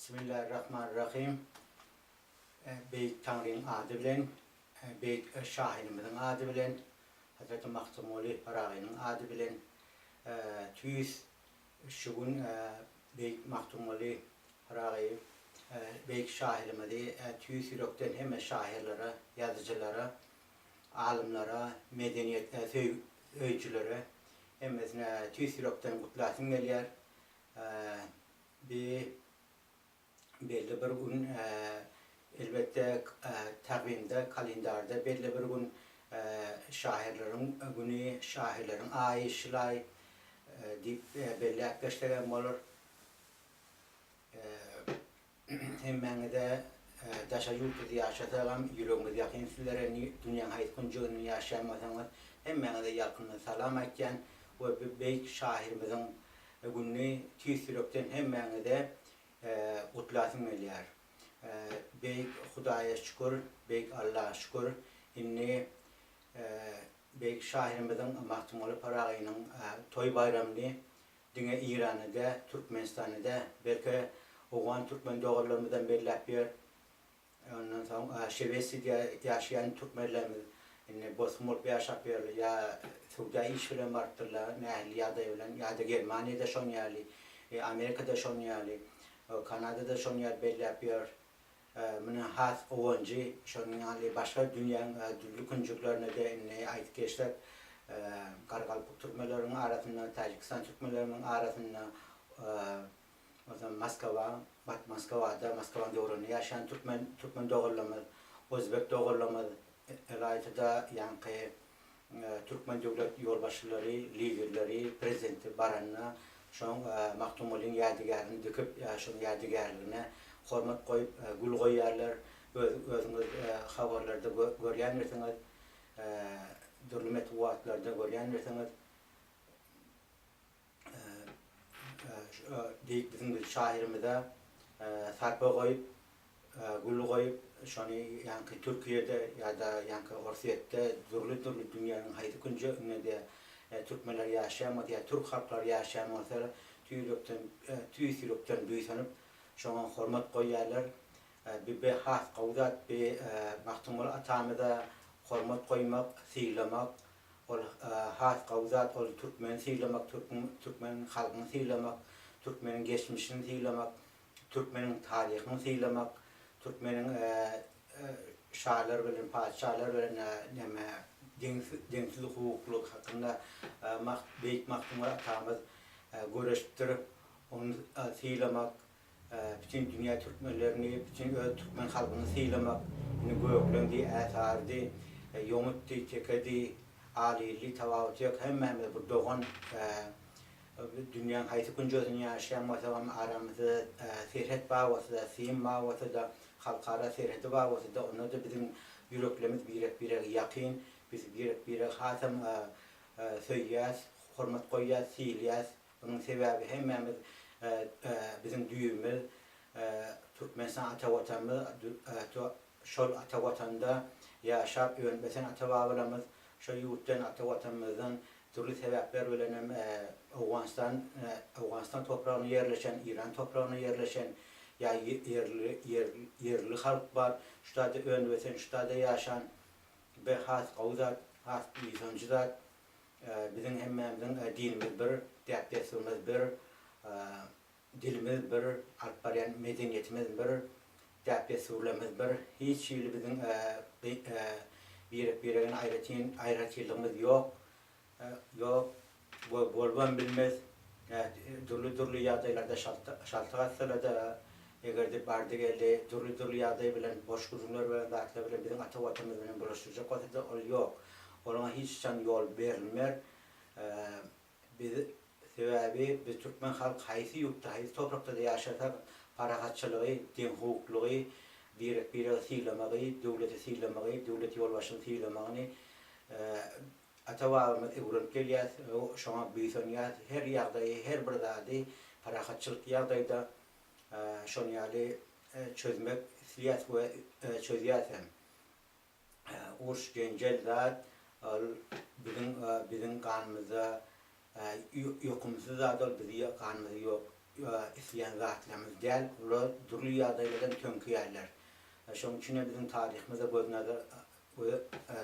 Bismillahirrahmanirrahim. Beýik Taňryň ady bilen, beýik şahyrymyzyň ady bilen, Hazreti Magtymguly Pyragynyň ady bilen tüýs şu gün beýik Magtymguly Pyragy beýik şahyrymyzy tüýs ýürekden hemme şahyrlara, ýazyjylara, alymlara, medeniýet söýüjilere hemmesine tüýs ýürekden gutlasym gelýär. Bi belli bir gün, elbetde, takwimde, kalendarda belli bir gün şahyrlaryň güni, şahyrlaryň aýy, şyl aý diýip belläp geçsegem bolar. Hemmäňize daşary ýurtda ýaşasagam ýüregimiz ýakyn sizlere, dünýäň haýsy künjeginde ýaşaýan bolsaňyz hemmäňize ýalkymly salam aýtýan we bu beýik şahyrymyzyň gününi tüýs ýürekden hemmäňize gutlasym gelýär. Beýik Hudaýa şükür, beýik Allaha şükür, indi beýik şahyrymyzyň Magtymguly Pyragynyň toý baýramyny diňe Eýranda däl, Türkmenistanda däl, belki owgan türkmen doganlarymyzam belläp ýör. Ondan soň Şwesiýada ýaşaýan türkmenlerimiz indi bosgun bolup ýaşap ýörler ýa söwda iş bilen barypdyrlar nähili ýagdaý bilen ýa-da Germaniýada şon ýaly, Amerikada şon ýaly, Kanadada şon ýaly belläp ýör. Muny has guwanjy şonuň ýaly başga dünýäň dürli künjeklerinde-de indi aýdyp geçsek Garagalpak türkmenleriniň arasynda, Täjigistan türkmenleriniň arasynda Onsoň Moskwa, bat Moskwada, Moskwanyň döwründe ýaşaýan türkmen, türkmen doganlarymyz, özbek doganlarymyz, ylaýta-da ýaňky türkmen döwlet ýolbaşçylary, liderleri, prezidenti baranda şoň Magtymgulyň ýadygärini dikip, şoň ýadygärligine hormat goýup, gül goýýarlar. Öz, özüňiz habarlarda görýändirsiňiz, dürli metbugatlarda görýändirsiňiz. Beýik biziň bir şahyrymyza sarpa goýup, gül goýup, şony ýaňky Türkiýede ýa-da ýaňky Orsýetde dürli-dürli dünýäniň haýsy künjeginde-de türkmenler ýaşaýan bolsa ýa türk halklary ýaşaýan bolsa tüýs tüýs ýürekden buýsanyp, şoňa hormat goýýarlar. Bi bi has gowy zat, bi Magtymguly atamyza hormat goýmak, sylamak, Ol has gowy zat ol türkmeni sylamak türkmen halkyny sylamak türkmeniň geçmişini sylamak türkmeniň taryhyny sylamak türkmeniň şalar bilen patyşalar bilen neme deňsiz hukuklygy hakynda beýik Magtymguly atamyz göreşipdir ony sylamak Bütin dünýä türkmenlerini, bütin öz türkmen halkyny sylamak, indi gökleňdi, äsarydy, ýomutdy, tekedi, alilli tapawuty ýok, hemmämiz bir dogan, dünýäň haýsy künjesinde ýaşaýan bolsagam aramyzda serhet bar bolsa-da, sim bar bolsa-da, halkara serhedi bar bolsa-da, onda-da biziň ýüreklerimiz birek-birege ýakyn, biz birek-biregi hasam söýýäs, hormat goýýas, sylaýas. Munuň sebäbi hemmämiz biziň düýbümiz Türkmenistan ata Watanymyz şol ata Watanda ýaşap önüp ösen ata babalarymyz şo ýurtdan ata Watanymyzdan dürli sebäpler bilen hem Owganystan Owganystan topragyna ýerleşen Iran topragyna ýerleşen ýa ýerli ýerli halk bar şu taýda önüp ösen şu taýda ýaşan be has gowy zat has buýsanjy zat Biziň hemmämiziň dinimiz bir, däp-dessurymyz bir, dilimiz bir, alyp barýan medeniýetimiz bir, däp-dessurlarymyz bir. Hiç hili biziň birek-biregden aýratyn aýratynlygymyz ýok. Ýok we bolubam bilmez. Dürli-dürli ýagdaýlarda şaltak atsalar-da, eger-de bardy-geldi dürli-dürli ýagdaý bilen, boş gürrüňler bilen, zatlar bilen biziň ata Watanymyz bilen bulaşdyrjak bolsa-da, ol ýok. Olara hiç haçan ýol berilmer. Biz sebäbi biz türkmen halk haýsy ýurtda, haýsy toprakda-da ýaşasak, parahatçylygy, deňhukuklygy, birek-biregi sylamagy, döwleti sylamagy, döwlet ýolbaşçyny sylamagyny ata-babamyz öwrenip gelýäs, şoňa buýsanýas. Her ýagdaýy, her bir zady parahatçylyk ýagdaýda şon ýaly çözmek isleýäs we çözýäs hem. Uruş jenjel zat ol biziň biziň ganymyzda ýokumsyz zat ol bizi ganymyzda ýok. isleýän zatlarymyz däl. Olar dürli ýagdaýlardan töňkeýärler. Şonuň üçin hem biziň taryhymyza göz nazar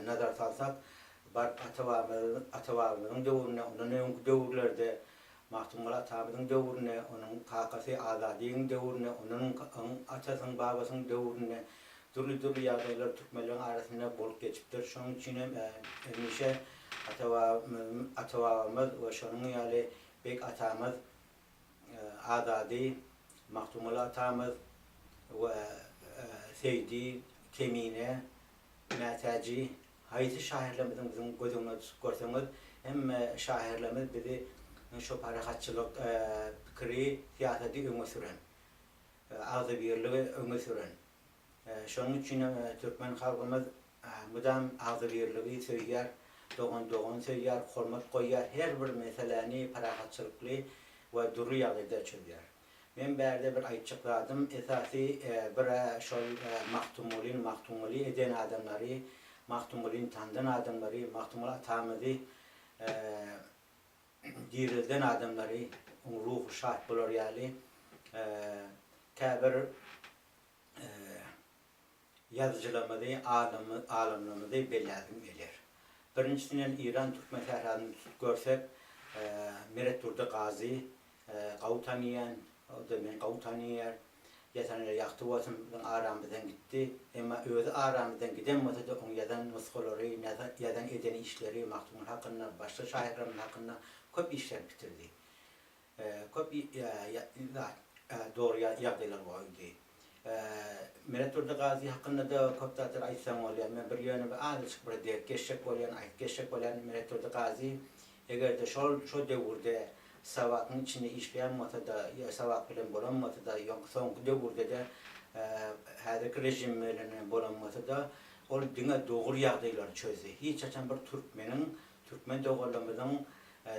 nazar salsak, baryp ata-babamyzyň döwründe, ondan öňki döwürlerde, Magtymguly atamyzyň döwründe, onuň kakasy Azadyň döwründe, onuň atasynyň, babasynyň döwründe dürli-dürli ýagdaýlar türkmenleriň arasynda bolup geçipdir. Şonuň üçin hem hemişe ata-babamyz we şonuň ýaly beýik atamyz Azady, Magtymguly atamyz we Seýdi, Kemine, Mätäji, haýsy şahyrlarymyzyň biziň göz öňüne tutup görseňiz, hemme şahyrlarymyz bizi şo parahatçylyk pikiri, syýasaty öňe süren, agzybirligi öňe süren. Şonuň üçin hem türkmen halkymyz mydam agzybirligi söýýär, dogan dogany söýýär, hormat goýýar, her bir meseläni parahatçylykly we dürli ýagdaýda çözýär. Men bärde bir aýtjak zadym, esasy bir-ä şol Magtymgulyny Magtymguly eden adamlary, Magtymgulyny tanydan adamlary, Magtymguly atamyzy direlden adamlary, oň ruhy şat bolar ýaly käbir ýazyjylarymyzy, alymlarymyzy belläsim gelýär. Birinjisinden Eýran türkmen sährasyny tutup görsek, Meretdurdy Gazy gawy tanyýan, o-da meni gawy tanyýar. Ýatan ýeri ýagty bolsun, biziň aramyzdan gitdi. Emma özi aramyzdan giden bolsa-da, oň ýazan nusgalary, ýazan eden işleri Magtymguly hakynda, başga şahyrlarymyz hakynda köp işler bitirdi. Köp dogry ýagdaýlar goýdy. Meretdurdy Gazy hakynda-da köp zatlar aýtsaň bolýar. Men bir ýöne bir azajyk bir degip geçjek bolýan, aýdyp geçjek bolýan. Meretdurdy Gazy eger-de şol şo döwürde Sawakyň içinde işleýän bolsa-da, ýa Sawak bilen bolan bolsa-da, ýoňky soňky döwürde-de häzirki režim bilen bolan bolsa-da, ol diňe dogry ýagdaýlary çözdi. Hiç haçan bir türkmeniň, türkmen doganlarymyzyň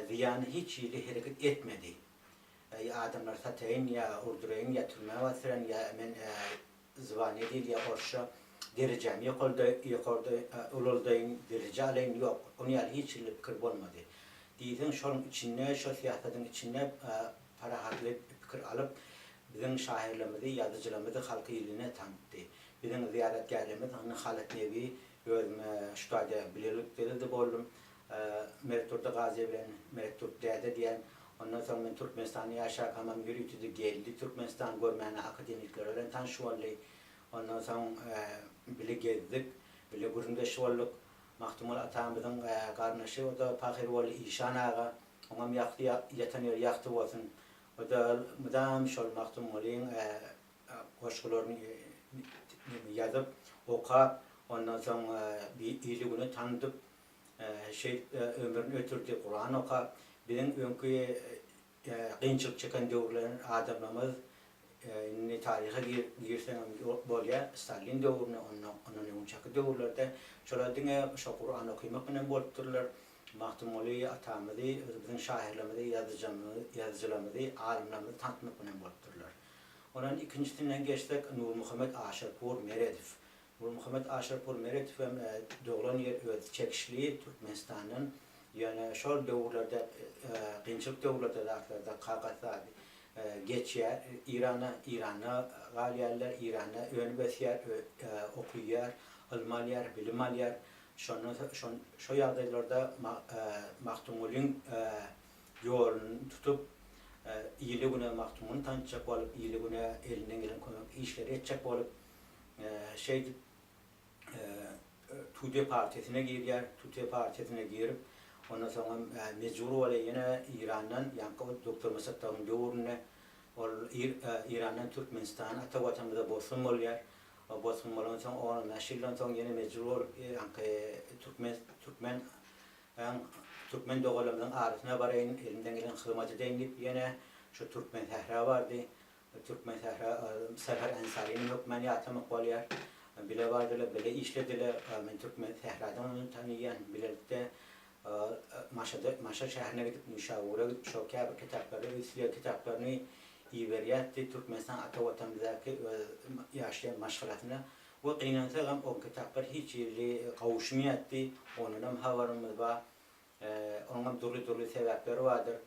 Zyýany hiç hili hereket etmedi. Ýa adamlary sataýyn, ýa urduraýyn, ýa türmä basdyryn, ýa men zwaniýe diýilýär orsça, derejämi ýokarda ýokarda ulaldaýyn, dereje alaýyn, ýok, onuň ýaly hiç hili pikir bolmady. Diýseň şonuň içinde, şo syýasatyň içinde parahatly pikir alyp, biziň şahyrlarymyzy, ýazyjylarymyzy halky iline tanytdy. Biziň zyýaratgärlerimiz Halyt Nebi, özüm şu taýda bilelikde-de boldum. Meretdurdy Gazy bilen Meretdurdy däde diýen. Ondan soň men Türkmenistanda ýaşarkamam ýörite-de geldi Türkmenistany görmäne akademikler bilen tanyş boldy. Ondan soň bile gezdik, bile gürrüňdeş bolduk. Magtymguly atamyzyň garyndaşy o-da pahyr boldy Işan aga. Oňam ýagty ýatan ýeri ýagty bolsun. O-da mydam şol Magtymgulyň goşgularyny ýazyp, okap, ondan soň ili-güne tanydyp, Şeýdip ömrüni ötürdi, Kuran okap. Biziň öňki kynçylyk çeken döwürleriň adamlarymyz indi taryha girseňem bolýar, Stalin döwründe, ondan öňçäki döwürlerde şolar diňe şo Kuran okymak bilen bolupdyrlar. Magtymguly atamyzy, biziň şahyrlarymyzy, ýazyjylarymyzy, alymlarymyzy tanatmak bilen bolupdyrlar. Ondan ikinjisinden geçsek Nurmuhammet Aşyrpur Meredow. Nurmuhammet Aşyrpur Meredow hem doglan ýer özi Çekişli, Türkmenistandan. Ýöne şol döwürlerde, kynçylyk döwürlerde zatlarda kakasy zady geçýär Irana, Iranda galýarlar, Iranda önüp ösýär, okuýar, ylym alýar, bilim alýar. Şondan soň şo ýagdaýlarda Magtymgulyň ýoluny tutup, ile-güne Magtymgulyny tanytjak bolup, ile-güne elinden gelen kömek işleri etjek bolup, Şeýdip, Tude partiýasyna girýär. Tude partiýasyna girip, ondan soňam mejbur bolýar ýene Eýrandan, ýaňky doktor Mossaddagyň döwründe ol Eýrandan Türkmenistana, ata Watanymyza bosgun bolýar. Bosgun bolansoň, on-on bäş ýyldan soň ýene mejbur bolup, ýaňky türkmen, türkmen, türkmen doganlarymyzyň arasyna baraýyn, elimden gelen hyzmat edeýin diýip, ýene şu Türkmensähra bardy. Türkmensähra Säher Ensaryny hökmän ýatlamak bolýar. Bile bardylar, bile işlediler. Men Türkmensähradan ony tanaýan. Bilelikde Maşada, Maşat şäherine gidip, Nişabura gidip, şo käbir kitaplary, öz kitaplaryny iberýärdi Türkmenistan ata Watanymyzdaky öz ýaşaýan maşgalasyna. We gynansagam o kitaplar hiç hili gowuşmaýardy. Ondanam habarymyz bar. Onuňam dürli-dürli sebäpleri bardyr.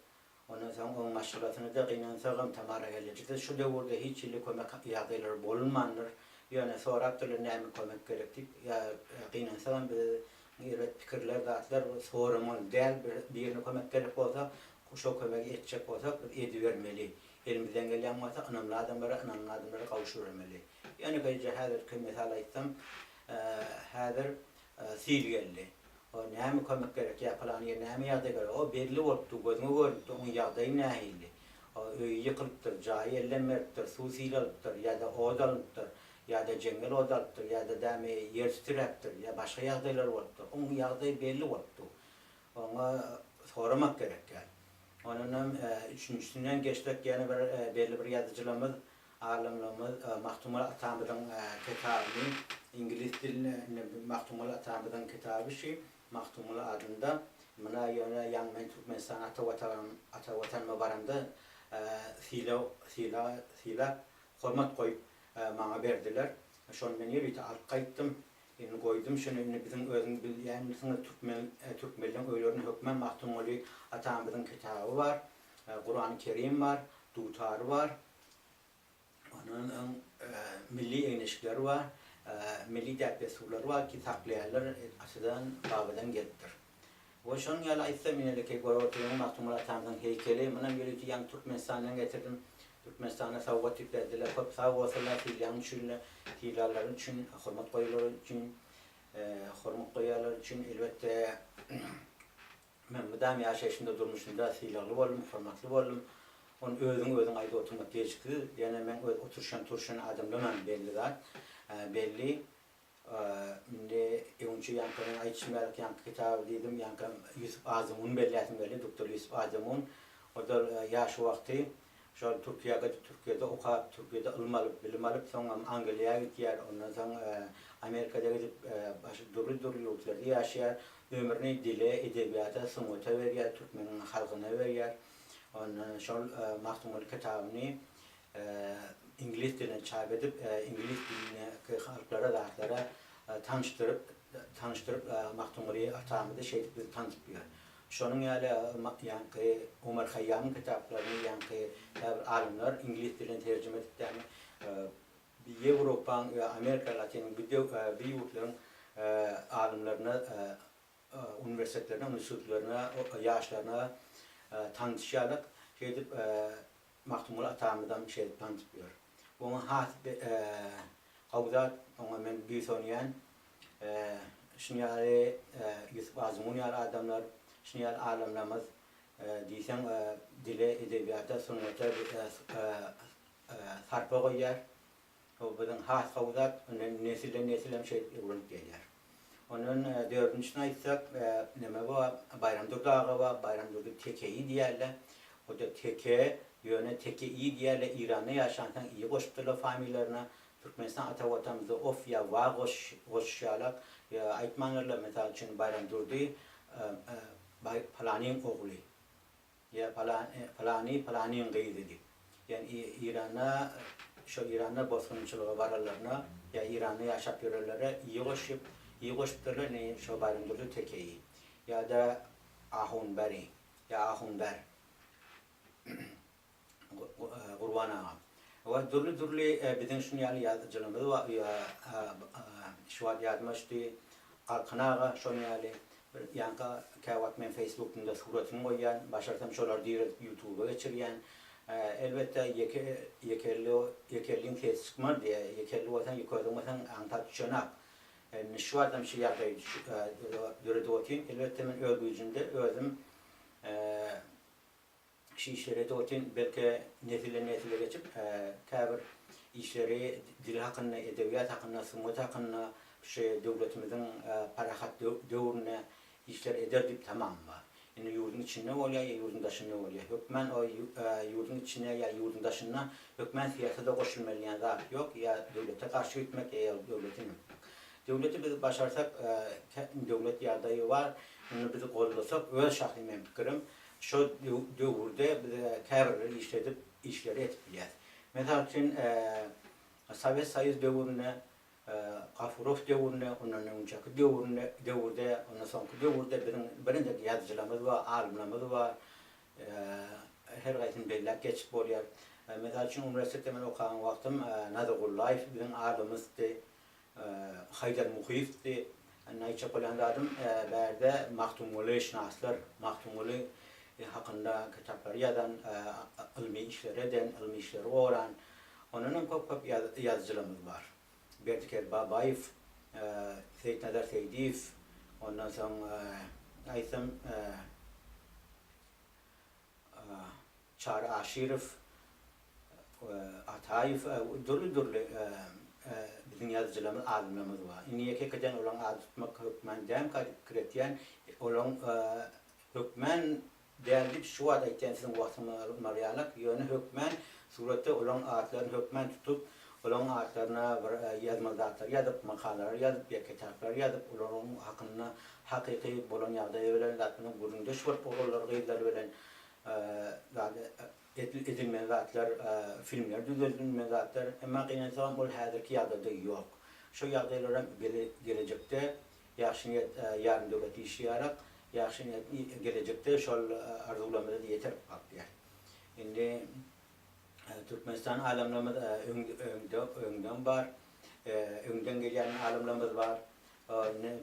Ondan soň oň maşgalasyna-da gynansagam Tamara gelnejede şu döwürde hiç hili kömek ýagdaýlary bolunmandyr. Ýöne sorapdyrlar näme kömek gerek diýip. Ýa gynansagam biz erbet pikirler zatlar soramaly däl birine kömek gerek bolsa şo kömegi etjek bolsak biz edibermeli. Elimizden gelýän bolsa ynamly adamlara ynamly adamlara gowşubermeli. Ýönekeýje häzirki mysal aýtsam häzir sil geldi. O näme kömek gerek ýa pylany ýer näme ýagdaý gerek o belli bolupdy gözüňe görnüpdi oň ýagdaýy nähili. O öýi ýykylypdyr, jaýy elden beripdir, suw sil alypdyr ýa-da ot alynypdyr ýa-da jeňňel ot alypdyr ýa-da dämi ýer titräpdir ýa başga ýagdaýlar bolupdyr. Oň ýagdaýy belli bolupdy. Oňa soramak gerek däl. Ondanam üçünjisinden geçsek ýene bir belli bir ýazyjylarymyz Alymlarymyz Magtymguly atamyzyň kitabyny iňlis diline indi Magtymguly atamyzyň kitaby şi Magtymguly adynda muna ýöne ýaňy men Türkmenistana ata watanym ata watanyma baramda sylag sylag sylap hormat goýup maňa berdiler. Şony men ýörite alyp gaýtdym. Indi goýdum şuny indi biziň özüňiz bilýändirsiňiz türkmen türkmenleň öýlerinde hökman Magtymguly atamyzyň kitaby bar. Kurany Kerim bar, dutary bar. Ondan öň milli egin-eşikleri bar, milli däp-dessurlary bar ki, saklaýarlar, atadan, babadan gelipdir. We şonuň ýaly aýtsam, ineleke görüp oturyň, Magtymguly atamyzyň heýkeli, munam ýörite ýaňy Türkmenistandan getirdim. Türkmenistana sowgat diýip berdiler. Köp sag bolsunlar, sylaýan üçin, sylanlary üçin, hormat goýulary üçin, hormat goýýanlary üçin, elbetde, Men mydam ýaşaýşymda, durmuşymda sylagly boldum, hormatly boldum. Ony özüň özüň aýdyp oturmak gelşiksiz. Ýöne meň öz oturyşan-turuşan adamlarymam belli zat. Belli. Indi öňçe ýaňky meň aýdyşym ýaly ýaňky kitaby diýdim, ýaňky Ýusup Azymuny belläsim geldi, doktor Ýusup Azymun. Ozal ýaş wagty Şol Türkiýä gidip, Türkiýede okap, Türkiýede ylym alyp, bilim alyp, soňam Angliýa gidýär, ondan soň Amerikada gidip, başga dürli-dürli ýurtlarda ýaşaýar. Ömrüni dile, edebiýata, sungata berýär, türkmeniň halkyna berýär. Ondan şol Magtymguly kitabyny iňlis diline çap edip, iňlis dilindäki halklara, zatlara tanyşdyryp, tanyşdyryp Magtymguly atamyzy şeýdip bizi tanydyp ýör. Şonuň ýaly ýaňky Omar Haýýamyň kitaplaryny ýaňky käbir alymlar iňlis diline terjime edip dämi Ýewropaň we Amerika Latynyň bi bi ýurtlaryň alymlaryna uniwersitetlerine institutlaryna ýaşlaryna tanydyşýarlar. Şeýdip Magtymguly atamyzam şeýdip tanydyp ýör. Oňa has gowy zat, oňa men buýsanýan. Şuny ýaly Ýusup Azmun ýaly adamlar, şuny ýaly alymlarymyz diýseň dile, edebiýata, sungata sarpa goýýar. Bu biziň has gowy zat, ondan nesilden nesil hem şeýdip öwrenip gelýär. Ondan dördünjisini aýtsak, neme bar, Baýramdurdy aga bar, Baýramdurdy Tekeýi diýýärler. O-da teke, ýöne Tekeýi diýýärler, Eýranda ýaşansoň i goşupdyrlar familiýalaryna. Türkmenistan ata Watanymyzda of ýa wa goşuşýarlar. Ýa aýtmandyrlar, mysal üçin, Baýramdurdy palanyň ogly. Ýa pylany pylanyň gyzy diýip. Ýagny Eýranda şo Eýranda bosgunçylyga baranlaryna ýa Eýranda ýaşap ýörenlere i goşup, i goşupdyrlar indi şo Baýramdurdy Tekeýi ýa-da Ahunberi ýa Ahunber Gurban aga. We dürli-dürli biziň şuny ýaly ýazyjylarymyz bar. Şu wagt ýadyma düşdi. Galkan aga şonuň ýaly. Bir ýaňky käwagt men Facebookymda suratyny goýýan. Başarsam şolary direldip Ýutuba geçirýän. Elbetde ýeke ýekelli ýekelliň sesi çykmaz diýýär. Ýekelli bolsaň, ýeke özüň bolsaň aňsat düşenak. Indi şu wagtam şu ýagdaýy döredip otyryn. Elbetde men öz güýjümde özüm Şu işleri edip otyryn. Belki nesilden nesile geçip, käbir işleri dil hakynda, edebiýat hakynda, sungat hakynda şu döwletimiziň parahat döwründe işler eder diýip tamam bar. Indi ýurduň içinde bolýar ýa ýurduň daşynda bolýar. Hökmän o ýurduň içinde ýa ýurduň daşynda hökmän syýasata goşulmaly diýen zat ýok. Ýa döwlete garşy gitmek ýa döwlete gitmek. Döwleti biz başarsak, döwlet ýagdaýy bar. Indi biz goldasak, öz şahsy meň pikirim, Şo döwürde biz käbirleri işledip, işleri edip bilýäs. Mysal üçin, Sowet Soýuz döwründe, Gafurow döwründe, ondan öňçeki döwründe, döwürde, ondan soňky döwürde biziň birinjek ýazyjylarymyz bar, alymlarymyz bar. Her gaýsyny belläp geçip bolýar. Mysal üçin, uniwersitetde men okan wagtym Nazar Gullaýew biziň alymyzdy, Haýdar Muhyýewdi. Indi aýtjak bolýan zadym, bärde Magtymguly şynaslar, Magtymguly hakynda kitaplary ýazan, ylmy işleri eden, ylmy işleri goran, ondan hem köp-köp ýazyjylarymyz bar. Berdi Kerbabaýew, Seýitnazar Seýdiýew, ondan soň aýtsam, Çary Aşyrow, Ataýew, dürli-dürli biziň ýazyjylarymyz, alymlarymyz bar. Indi ýeke-ýekeden olaryň ady tutmak hökman dälmikä diýip pikir etýän. Olaryň hökmän däl diýip şu wagt aýtýan siziň wagtyňyzy almar ýalak, ýöne hökmän suratda olaryň atlaryny hökmän tutup, olaryň atlaryna bir ýazmaly zatlary ýazyp, makalalary ýazyp ýa kitaplary ýazyp, olaryň hakynda hakyky bolan ýagdaýy bilen zat bilen gürrüňdeş bolup oglanlar gyzlar bilen zat edilmeli zatlar filmler düzedilmeli zatlar emma gynansagam ol häzirki ýagdaýda ýok. Şo ýagdaýlaram gelejekde ýagşy niýet ýarym döwlet işi ýarak ýagşy niýet gelejekde şol arzuwlarymyza ýeterik bagtyýar. Indi Türkmenistan alymlarymyz öňde öňden bar öňden gelýän alymlarymyz bar.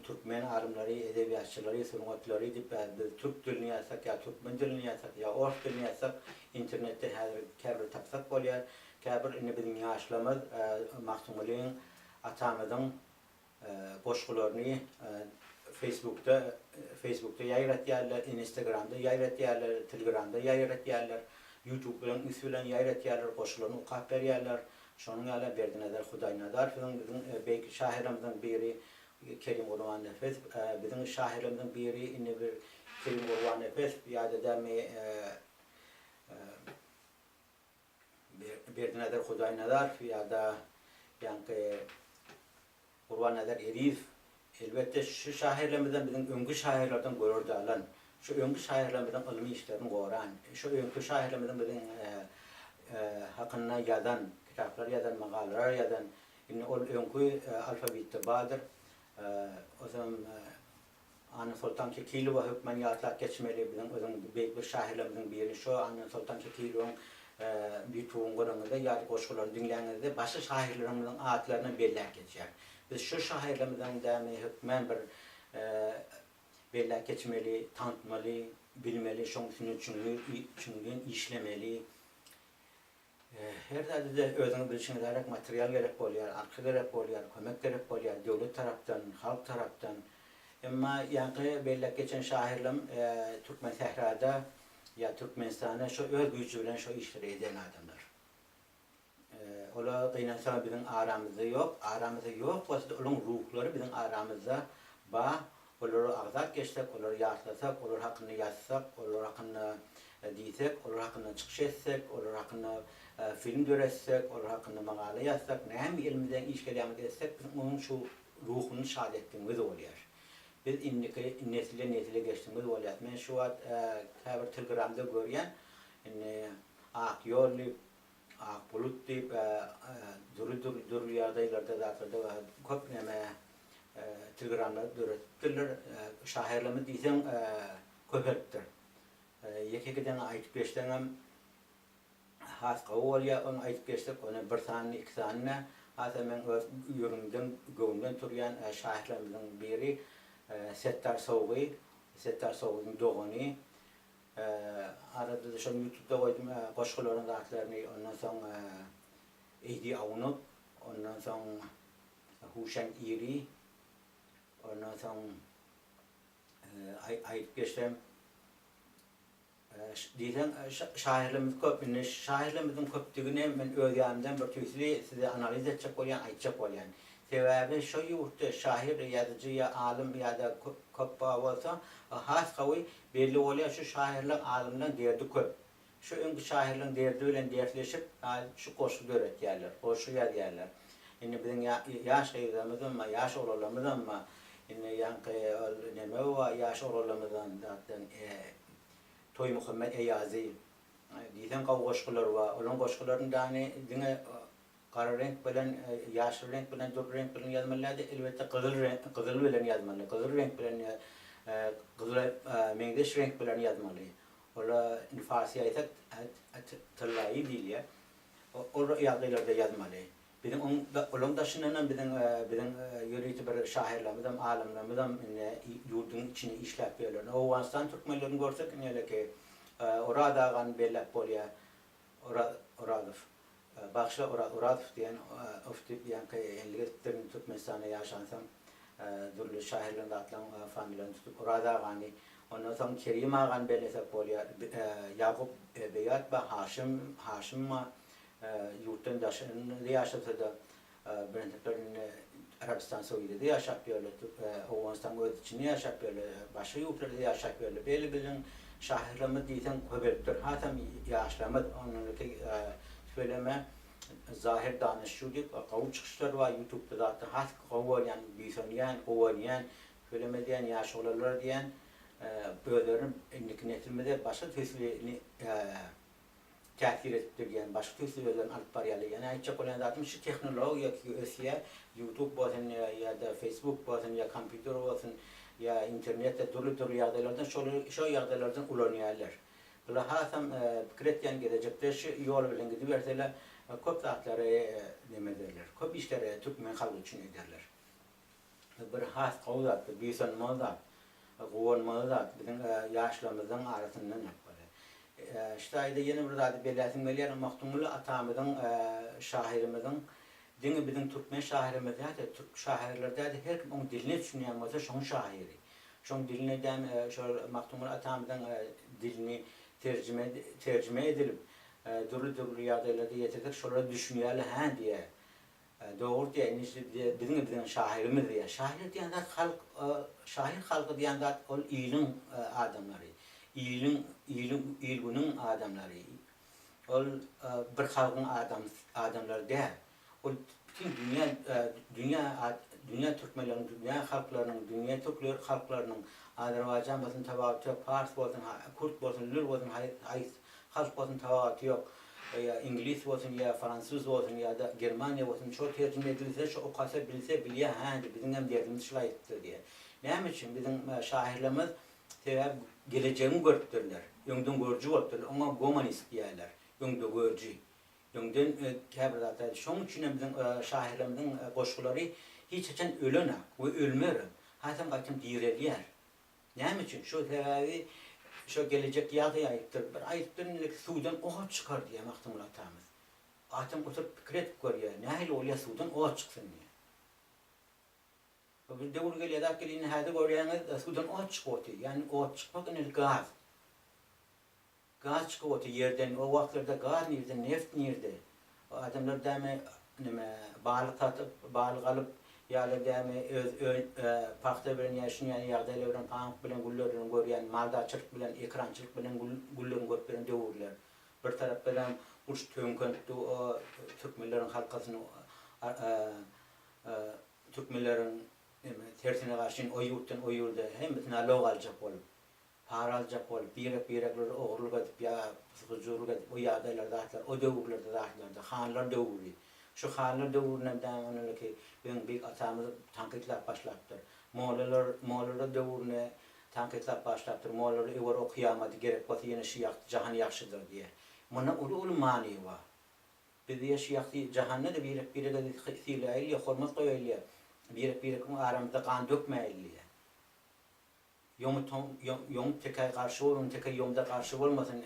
Türkmen alymlary, edebiýatçylary, sungatlary diýip biz türk dilini ýazsak ýa türkmen dilini ýazsak ýa ors dilini ýazsak internetde häzir käbir tapsak bolýar. Käbir indi biziň ýaşlarymyz Magtymgulyň atamyzyň goşgularyny feýsbukda feýsbukda ýaýratýarlar, instagramda ýaýratýarlar, telegramda ýaýratýarlar, ýutublaryň üsti bilen ýaýratýarlar, goşgularyny okap berýärler. Şonuň ýaly Berdinazar Hudaýnazarowyň biziň beýik şahyrlarymyzyň biri Kerim Gurbannepesow biziň şahyrlarymyzyň biri indi bir Kerim Gurbannepesow ýa-da dämi Berdinazar Hudaýnazarow ýa-da ýaňky Gurbannazar Ezizow, elbetde, şu şahyrlarymyzdan biziň öňki şahyrlardan görelde alan, şu öňki şahyrlarymyzyň ylmy işlerini goran, şu öňki şahyrlarymyzyň biziň hakynda ýazan, kitaplar ýazan, makalalar ýazan, indi ol öňki alfawitde bardyr. Ozam Annasoltan Kekilowa hökman ýatlap geçmeli, biziň özüň beýik bir şahyrlarymyzyň biri şo Annasoltan Kekilowyň ýutubyny göreniňizde ýa-da goşgularyny diňläňizde başga şahyrlarymyzyň atlaryny belläp geçýär. Biz şu şahyrlarymyzyň dämi hökman bir belläp geçmeli, tanytmaly, bilmeli, şoň üstünde çuňňur çuňňur işlemeli. Her zada-da özüňiz bilşiňiz ýaly material gerek bolýar, arka gerek bolýar, kömek gerek bolýar döwlet tarapdan, halk tarapdan. Emma ýaňky belläp geçen şahyrlam Türkmensährada ýa Türkmenistanda şo öz güýji bilen şo işleri eden adamlar. Olar gynansagam biziň aramyzda ýok. Aramyzda ýok bolsa-da olaň ruhlary biziň aramyzda bar. Olary agzap geçsek, olary ýatlasak, olar hakynda ýazsak, olar hakynda diýsek, olar hakynda çykyş etsek, olar hakynda film döretsek, olar hakynda makala ýazsak, näme elimizden iş gelýänini etsek, biz onuň şu ruhuny şat etdigimiz bolýar. Biz indiki nesilden nesile geçdigimiz bolýar. Men şu wagt käbir telegramda görýän, indi Ak ýol diýip, Ak bulut diýip, dürli-dürli dürli ýagdaýlarda zatlarda köp näme telegramlar döredipdirler. Şahyrlarymyz diýseň köpelipdir. Ýeke-ýekeden aýdyp geçseňem has gowy bolýar. Ony aýdyp geçsek, ony bir sanyny, iki sanyny has meň öz ýüregimden, göwnümden turýan şahyrlarymyzyň biri Setdar Sowgy, Setdar Sowgyň dogany. Arada-da şony ýutubda goýdum goşgularyň zatlaryny, ondan soň Eýdi Awnuk, ondan soň Huşang Iri, ondan soň aýdyp geçsem diýseň şahyrlarymyz köp. Indi şahyrlarymyzyň köpdügini men öz ýanymdan bir tüýsli size analiz etjek bolýan, aýtjak bolýan. Sebäbi şo ýurtda şahyr, ýazyjy ýa alym ýa-da köp bar bolsa has gowy belli bolýar şu şahyrlaň alymlaň derdi köp. Şu öňki şahyrlaň derdi bilen dertleşip şu goşgy döretýärler, goşgy ýazýarlar. Indi biziň ýaş gyzlarymyzam bar, ýaş oglanlarymyzam bar. Indi ýaňky ol neme bar ýaş oglanlarymyzdan zatdan Toýmuhammet Eýazy diýseň gowy goşgulary bar. Olaň goşgularyny dany diňe Gara reňk bilen, ýaşyl reňk bilen, dürli reňk bilen ýazmaly däl-de, elbetde gyzyl reňk, gyzyl bilen ýazmaly. Gyzyl reňk bilen ýa gyzyla meňzeş reňk bilen ýazmaly. Ola indi farsy aýtsak tyllaýy diýilýär. Ol ýagdaýlarda ýazmaly. Biziň oň olaň daşyndanam biziň biziň ýörite bir şahyrlarymyzam, alymlarymyzam indi ýurduň içinde işläp ýörler. Owganystan türkmenlerini görsek indi häleki Oraz agany belläp bolýar. Oraz Orazow. Bagşa Oraz Orazow diýen of diýip ýaňky enlik edipdir indi Türkmenistanda ýaşansoň dürli şahyrlaryň zatlaryň familiýalaryny tutup Oraz agany ondan soň Kerim agany bellesek bolýar Ýakup Beýat bar Haşym Haşym bar ýurtdan daşynda ýaşasada birintikler indi Arabystan Saudiýada ýaşap ýörler Owganystanyň öz içinde ýaşap ýörler başga ýurtlarda ýaşap ýörler beýle biziň şahyrlarymyz diýseň köpelipdir hasam ýaşlarymyz ondan tüweleme Zahir Danyşju diýip gowy çykyşlary bar ýutubda zatda has gowy bolýan buýsanýan guwanýan tüweleme diýen ýaş oglanlar diýen özlerini indiki neslimize başga tüýsli täsir edipdir diýen başga tüýsli özlerini alyp barýarlar. Ýöne aýtjak bolýan zadym şu tehnologiýa ösýär, YouTube bolsun ýa-da Facebook bolsun ýa kompýuter bolsun ýa internetde dürli-dürli ýagdaýlardan şolary şo ýagdaýlardan ulanýarlar. Bular hasam pikir etýän gelejekde şu ýol bilen gidiberseler köp zatlary neme ederler, köp işleri türkmen halky üçin ederler. Bir has gowy zat, bir buýsanmaly zat, guwanmaly zat biziň ýaşlarymyzyň arasyndan hem bolýar. Şu taýda ýene bir zady belläsim gelýär, Magtymguly atamyzyň şahyrymyzyň diňe biziň türkmen şahyrymyz däl-de, türk şahyrlary däl-de her kim oň diline düşünýän bolsa şoň şahyry. Şoň diline däl şol Magtymguly atamyzyň dilini terjime terjime edilip dürli-dürli ýagdaýlarda ýetirsek şolara düşünýärler hä diýýär. Dogry diýýär, indi şu biziň biziň şahyrymyz diýýär. Şahyr diýen zat halk, şahyr halky diýen zat ol iliň adamlary. Iliň, iliň, il-günüň adamlary. Ol bir halkyň adam, adamlary däl. Ol bütin dünýä, dünýä, dünýä türkmenleriniň, dünýä halklarynyň, dünýä türkler halklarynyň, azerbaýjan bolsun tapawuty ýok, pars bolsun, kürt bolsun, lür bolsun, haýsy halk bolsun tapawuty ýok. Ýa iňlis bolsun ýa fransuz bolsun ýa-da germaniýa bolsun şo terjime edilse şo okasa bilse bilýä hä indi biziňem derdimiz şul aýypdyr diýä. Näme üçin biziň şahyrlarymyz sebäbi gelejegiň görüpdirler. Öňden görüji bolupdyrlar. Oňa gomanist diýýärler. Öňde görüji. Öňden käbir zatlar şoň üçinem biziň şahyrlarymyzyň goşgulary hiç haçan ölenak we ölmerem. Hasam gaýtam direlýär. Näme üçin? Şo sebäbi şo gelejek ýagdaý aýypdyr. Bir aýypdyr indiki suwdan ot çykar diýýär Magtymguly atamyz. Atam oturyp pikir edip görýär, nähili bolýar suwdan ot çyksyn diýýär. Bir döwür gelýär zat gelýär indi häzir görýäňiz suwdan ot çykyp otyr. Ýagny ot çykmak indi gaz. Gaz çykyp otyr ýerden, o wagtlarda gaz nirde, neft nirde? O adamlar däme neme balyk satyp, balyk alyp ýa-da däme öz ö pagta bilen ýa şuny ýaly ýagdaýlar bilen pamyk bilen güllerini görýän, maldarçylyk bilen, ekerançylyk bilen gül güllerini görüp ýören döwürler. Bir tarapdanam uruş töňkenipdi o türkmenleriň halkasyny türkmenleriň neme tersine garşyn o ýurtdan o ýurda hemmesini alog aljak bolup. Para aljak bolup, birek-birekleri ogurlyk edip ýa hyjuwlyk edip o ýagdaýlar zatlar o döwürlerde zatlarda, hanlar döwri. Şu hanlar döwründen däň oneleki biziň beýik atamyz tankytlap başlapdyr. Mollalar mollalar döwrüni tankytlap başlapdyr. Mollalar öwer okuýamady gerek bolsa ýene şu ýagty jahan ýagşydyr diýe. Munda uly-uly many bar. Biz diýe şu ýagty jahanda-da birek-birege sylaýyl diýe, hormat goýaýyl diýe, birek-birekiň aramyzda gan dökmäýil diýe. Ýomut ýomut tekä garşy bolun teke ýomda garşy bolmasyn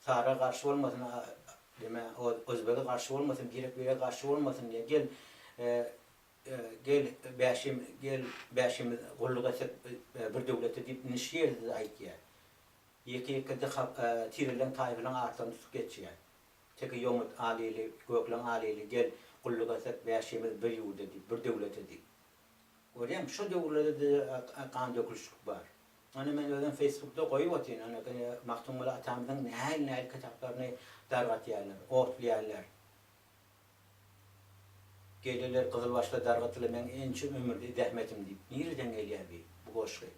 sara garşy bolmasyn neme ozbege garşy bolmasyn birek birege garşy bolmasyn diýe gel gel bäşim gel bäşimiz gulluk etsek bir döwlete diýip indi şu ýerde-de aýtýar. Ýeke ýekede tireleň taýpalaň atlaryny tutup geçýär. Teke ýomut alyly gökleň alyly gel gulluk etsek bäşimiz bir ýurda diýip bir döwlete diýip. Görýäňmi, şo döwürlerde-de gan dökülişlik bar. Ony men özüm feýsbukda goýup otyryn, ony Magtymguly atamyzyň nähili-nähili kitaplaryny dargatýarlar, otlaýarlar. Gelirler gyzylbaşlar dargatylar meň ençe ömürli zähmetim diýip. Nireden gelýär bi, bu goşgy?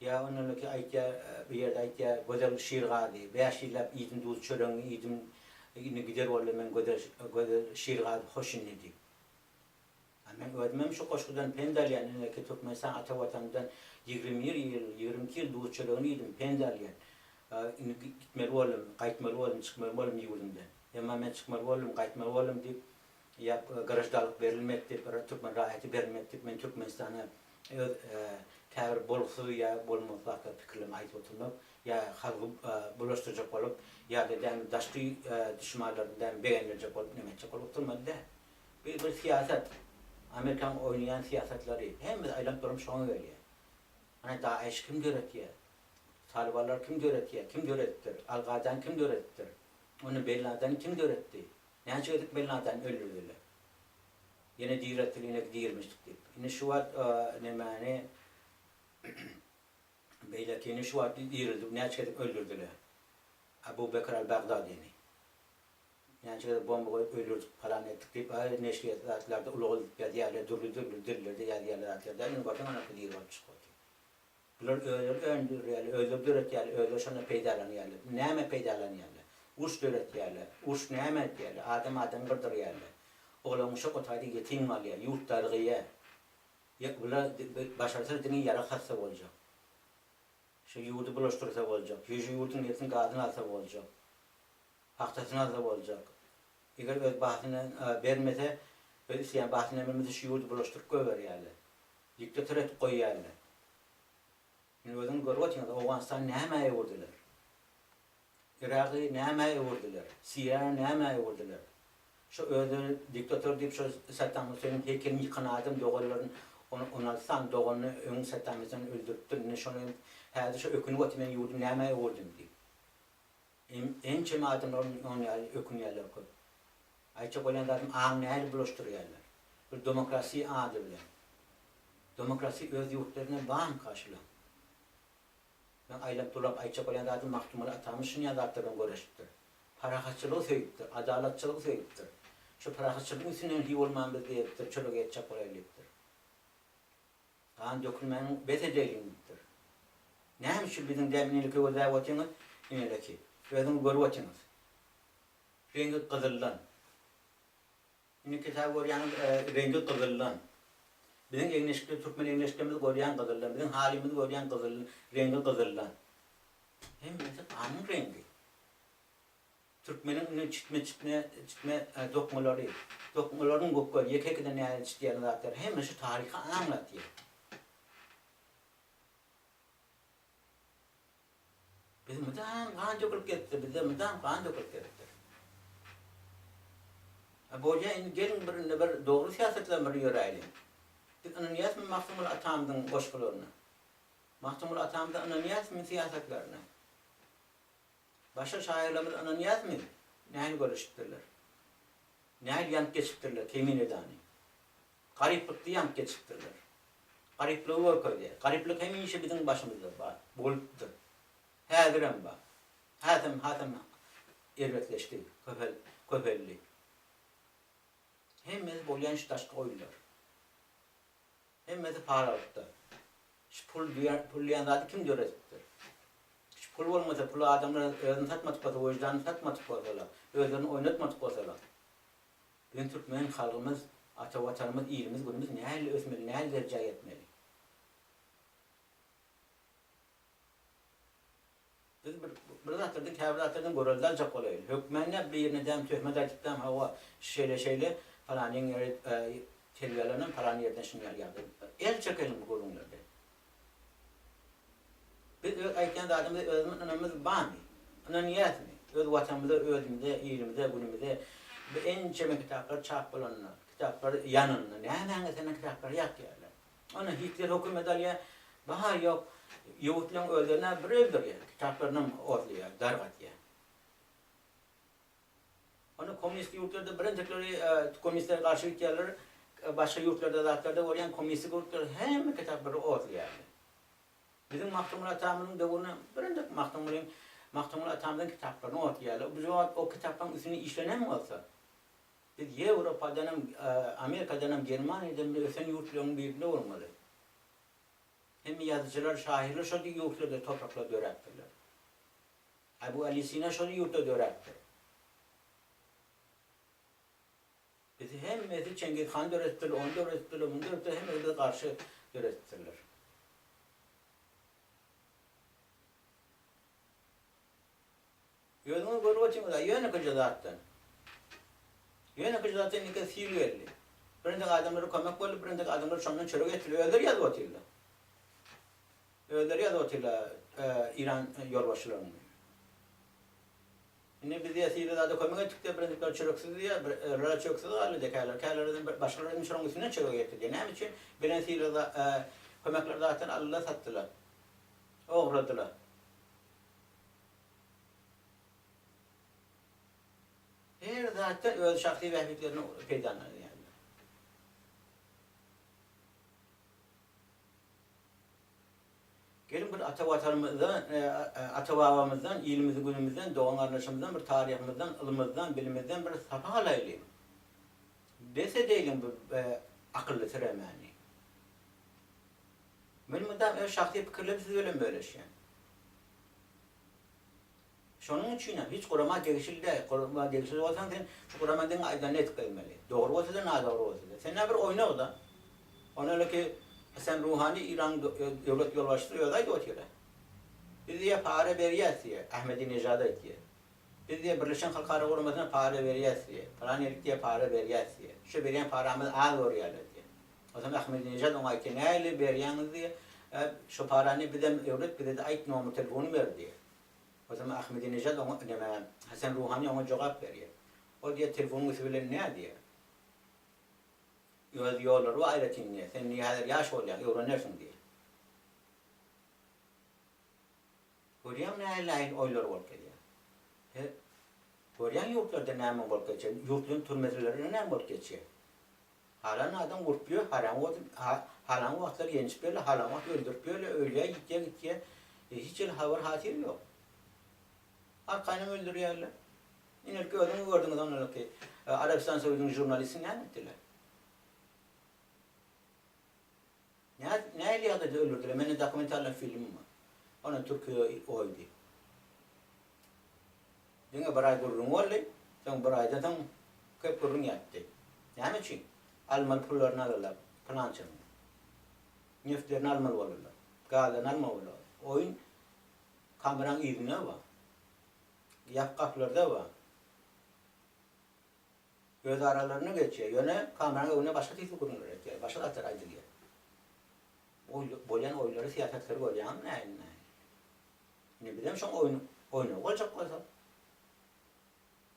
Ýa ondanky aýtýar, bir ýerde aýtýar, Gözel Şirgazy, bäş ýyllap iýdim duz çöregiňi iýdim, indi gider boldy men gözel, gözel Şirgazy hoş indi diýip. Men özümem şu goşgudan pent alýan, indiki Türkmenistan ata Watanymdan 21 ýyl, 22 ýyl duz çöregini iýdim, pent alýan. Indi gitmeli boldum, gaýtmaly boldum, çykmaly boldum ýurdumdan. Emma men çykmaly boldum, gaýtmaly boldum diýip, ýa graždanlyk berilmedi diýip, türkmen raýaty berilmedi diýip, men Türkmenistana öz käbir bolgusyz ýa bolmasyz zatlar pikirlerimi aýdyp oturmak, ýa halky bulaşdyrjak bolup, ýa-da dämi daşky duşmanlaryny dämi begendirjek bolup neme etjek bolup oturmaly däl. Bu bir syýasat. Amerikanyň oýnaýan syýasatlary. Hemmesi aýlanyp dolanyp şoňa gelýär. Ana DAEŞ kim döretýär? Talybanlary kim döretýär? Kim döredipdir? Al-Gaýdany kim döredipdir? Onda Ben Ladeni kim döretdi? Näçe gezek Ben Ladeni öldürdiler? Ýene diretdiler, ýene dirmişdik diýip. Indi şu wagt nemäni beýlekini şu wagt dirildi, näçe gezek öldürdiler? Abu Bekr al-Bagdadini. Näçe gezek bomba goýup öldürdik, palan etdik diýip, aý neşirýat zatlarda ulgaldyp ýazýarlar, dürli-dürli dillerde ýazýarlar zatlarda, indi görseň anakly diri bolup çykyp otyr. Bular özleri öndürýärler, özleri döretýärler, özleri şondan peýdalanýarlar. Näme peýdalanýarlar? Uruş döretýärler. Uruş näme edýärler? Adam adamy gyrdyrýarlar. Oglan uşak otaýda ýetim galýar, ýurt dargaýar. Ýa bular başarsa diňe ýarag satsa boljak. Şu ýurdy bulaşdyrsa boljak. Şu ýurduň nebtini gazyny alsa boljak. Pagtasyny alsa boljak. Eger öz bahasyny bermese, öz isleýän bahasyny bermese şu ýurdy bulaşdyryp goýberýärler. Diktator edip goýýarlar. Indi özüňiz görüp otyňyz, Owganystany nämä öwürdiler? Yragy nämä öwürdiler? Siriýany nämä öwürdiler? Şu özleri diktator diýip şo Saddam Hüseýniň heýkelini ýykan adam doganlaryny 16 sany doganyny öň Saddam Hüseýin öldüripdir. Indi şony häzir şo ökünip otyr men ýurdumy nämä öwürdim diýip. Ençeme adamlar onuň ýaly ökünýärler köp. Aýtjak bolýan zadym aňy nähili bulaşdyrýarlar. Bir demokrasiýa ady bilen. Demokrasiýa öz ýurtlarynda barmyka şulaň? Meň aýlanyp dolanyp aýtjak bolýan zadym Magtymguly atamyz şunýa zatlar bilen göreşipdir. Parahatçylygy söýüpdir, adalatçylygy söýüpdir. Şu parahatçylygyň üstünden hiý bolman biz diýipdir, çörek etjek bolaýly diýipdir. Gan dökülmäni bes edeýliň diýipdir. Näme üçin biziň däm ineliki gözläp otyňyz, ineleki? Özüňiz görüp otyňyz. Reňki gyzyldan. Indi kitaby görýäňiz, reňki gyzyldan. Biziň egin-eşikler, türkmen egin-eşiklerimizi görýäň gyzyldan. Biziň halymyzy görýäň gyzyl, reňki gyzyldan. Hemmesi ganyň reňki. Türkmeniň indi çitme çitme çitme dokmalary, dokmalaryň gökleri ýeke-ýekeden nähili çitýän zatlary hemme şu taryhy aňlatýar. Biz mydam gan dökülip gezipdir, bizde mydam gan dökülip gezipdir. A bolýa indi geliň bir indi bir dogry syýasatlar bir ýöräýliň. Biz ynanýasmy Magtymguly atamyzyň goşgularyna? Magtymguly atamyza ynanýasmy syýasatlaryna? Başga şaýyrlarymyz ynanýasmy nähili göreşipdirler? Nähili ýanyp geçipdirler Keminedany? Garyplykda ýanyp geçipdirler. Garyplygy görkezýär. Garyplyk hemişe biziň başymyzda bar, bolupdyr. Häzirem bar. Häzem hasam erbetleşdi, köpel, köpeldi. Hemmesi bolýan şu daşky oýunlar. Hemmesi paralykda. Şu pul diýen, pul diýen zady kim döredipdir? Şu pul bolmasa, puly adamlar özüni satmadyk bolsa, wyždanyny satmadyk bolsalar, özlerini oýnatmadyk bolsalar, biziň türkmen halgymyz, ata Watanymyz, ilimiz, günümiz nähili ösmeli, nähili derejä ýetmeli? Biz bir bir zatlardan, käbir zatlardan görelde aljak bolaýly. Hökmän däl birine däm töhmet aýdyp däm hawa şeýle şeýle palanyň ýeri terbiýe alanam palan ýerden şuny ýaly ýagdaý. El çekeliň bu gürrüňlerden. Biz öz aýtýan zadymyza özümiz ynamymyz barmy? Ynanýasmy? Öz watanymyza, özümize, ilimize, günümize bu ençeme kitaplar çap bolanda, kitaplar ýananda nämäňe senden kitaplary ýakýarlar? Ony Hitler hökümet alýar, bar ýok ýewutlaryň özlerine bir öldürýär, kitaplarynam otlaýar, dargatýar. Ony kommunist ýurtlarda birinjikleri kommunistlere garşy gitýärler, başga ýurtlarda zatlarda görýän kommunistik ýurtlar hemme kitaplary otlaýarlar. Biziň Magtymguly atamyzyň döwründe birinjik Magtymgulyň Magtymguly atamyzyň kitaplaryny otlaýarlar. Bu wagt o kitaplaryň üstünde işlenen bolsa, Biz Ýewropadanam, Amerikadanam, Germaniýadanam ösen ýurtlaryň birinde bolmaly. Hemme ýazyjylar, şahyrlar şol ýurtlarda, topraklarda döräpdirler. Abu Ali Sina şol ýurtda döräpdir. Bizi hemmesi Çengiz han döretipdir, ony döretipdirler, muny döretipdirler, hemmesi bize garşy döretipdirler. Özüňiz görüp otyňyz-a, ýönekeje zatdan. Ýönekeje zatdan indiki sil geldi. Birinjek adamlara kömek boldy, birinjek adamlar şondan çörek etdiler. Özleri ýazyp otyrlar. Özleri ýazyp otyrlar Eýran ýolbaşçylarynyň. Indi biz diýýär sile zada kömek etdik diýýär, birinjikler çöreksiz diýýär, birler çöreksiz galdy diýýär, käler, käler başgalar indi şonuň üstünden çörek etdi diýýär. Näme üçin? Beren sile kömekleri zatdan aldylar, satdylar. Ogurladylar. Her zatdan öz şahsy bähbitlerini peýdalanýarlar. Geliň bir ata Watanymyzdan, ata-babamyzdan, ilimiz-günümizden, dogan-garyndaşymyzdan bir taryhymyzdan, ylymyzdan, bilimizden bir sapak alaýlyň. Bes edeýliň bu akylly tiremäni. Men mydam öz şahsy pikirlerimi siz bilen bölüşýän. Şonuň üçinem hiç gurama degişli däl. Gurama degişli bolsaň sen şu gurama diňe aýdanyny edip gezmeli. Dogry bolsa-da, nadogry bolsa-da. Sen-ä bir oýnag-da. Ony hälki Hasan Ruhani Eýranyň döwlet ýolbaşçysy özi aýdyp otyr-a. Biz diýýär para berýäs diýýär. Ahmedinejad aýtýar. Biz diýýär Birleşen Halkara Guramasyna para berýäs diýýär. Pylan ýerlik diýýär para berýäs diýýär. Şu berýän paramyzy az görýärler diýýär. Onsoň Ahmedinejad oňa aýtýar, nähili berýäňiz diýýär. Şu parany bizem öwret, bize-de aýt nomer telefony ber diýýär. Onsoň Ahmedinejad oňa neme, Hasan Ruhani oňa jogap berýär. Ol diýýär, telefonyň üsti bilen nä diýýär. Öz ýollary bar aýratyn diýýär. Sen diýýär häzir ýaş bolýaň, öwrenersiň diýýär. Görýäňmi nähili nähili oýlar bolup gelýär. He, görýäň ýurtlarda näme bolup geçýär, ýurtlaryň türmeselerinde näme bolup geçýär. Halan adam urup ýör, halan halan wagtlar ýenjip ýörler, halan wagt öldürip ýörler, ölýär, ýitýär, gitýär. E, hiç hili habar-hatyr ýok. Arkaýynam öldürýärler. Inelki özüňiz gördüňiz onalky Arabystan Saudynyň žurnalistini näme etdiler? Nä nähili ýagdaýda öldürdiler? Mende dokumentalnyý film bar. Ony Türkiýe goýdy. Diňe bir aý gürrüň boldy. Soň bir aýdan soň köp gürrüň ýatdy. Näme üçin? Almaly pullaryny alyrlar pylançanyň. Neftlerini almaly bolarlar. Gazlaryny almaly bolarlar. Oýun kameraň yzynda bar. Ýapyk gapylarda bar. Öz aralarynda geçýär. Ýöne kameranyň öňünde başga tüýsli gürrüňler etýär. Başga zatlar aýdylýar. Bolýan oýunlary, syýasatlary görýäňizmi nähili-nähili? Indi bizem şoň oýun oýnagy boljak bolsak,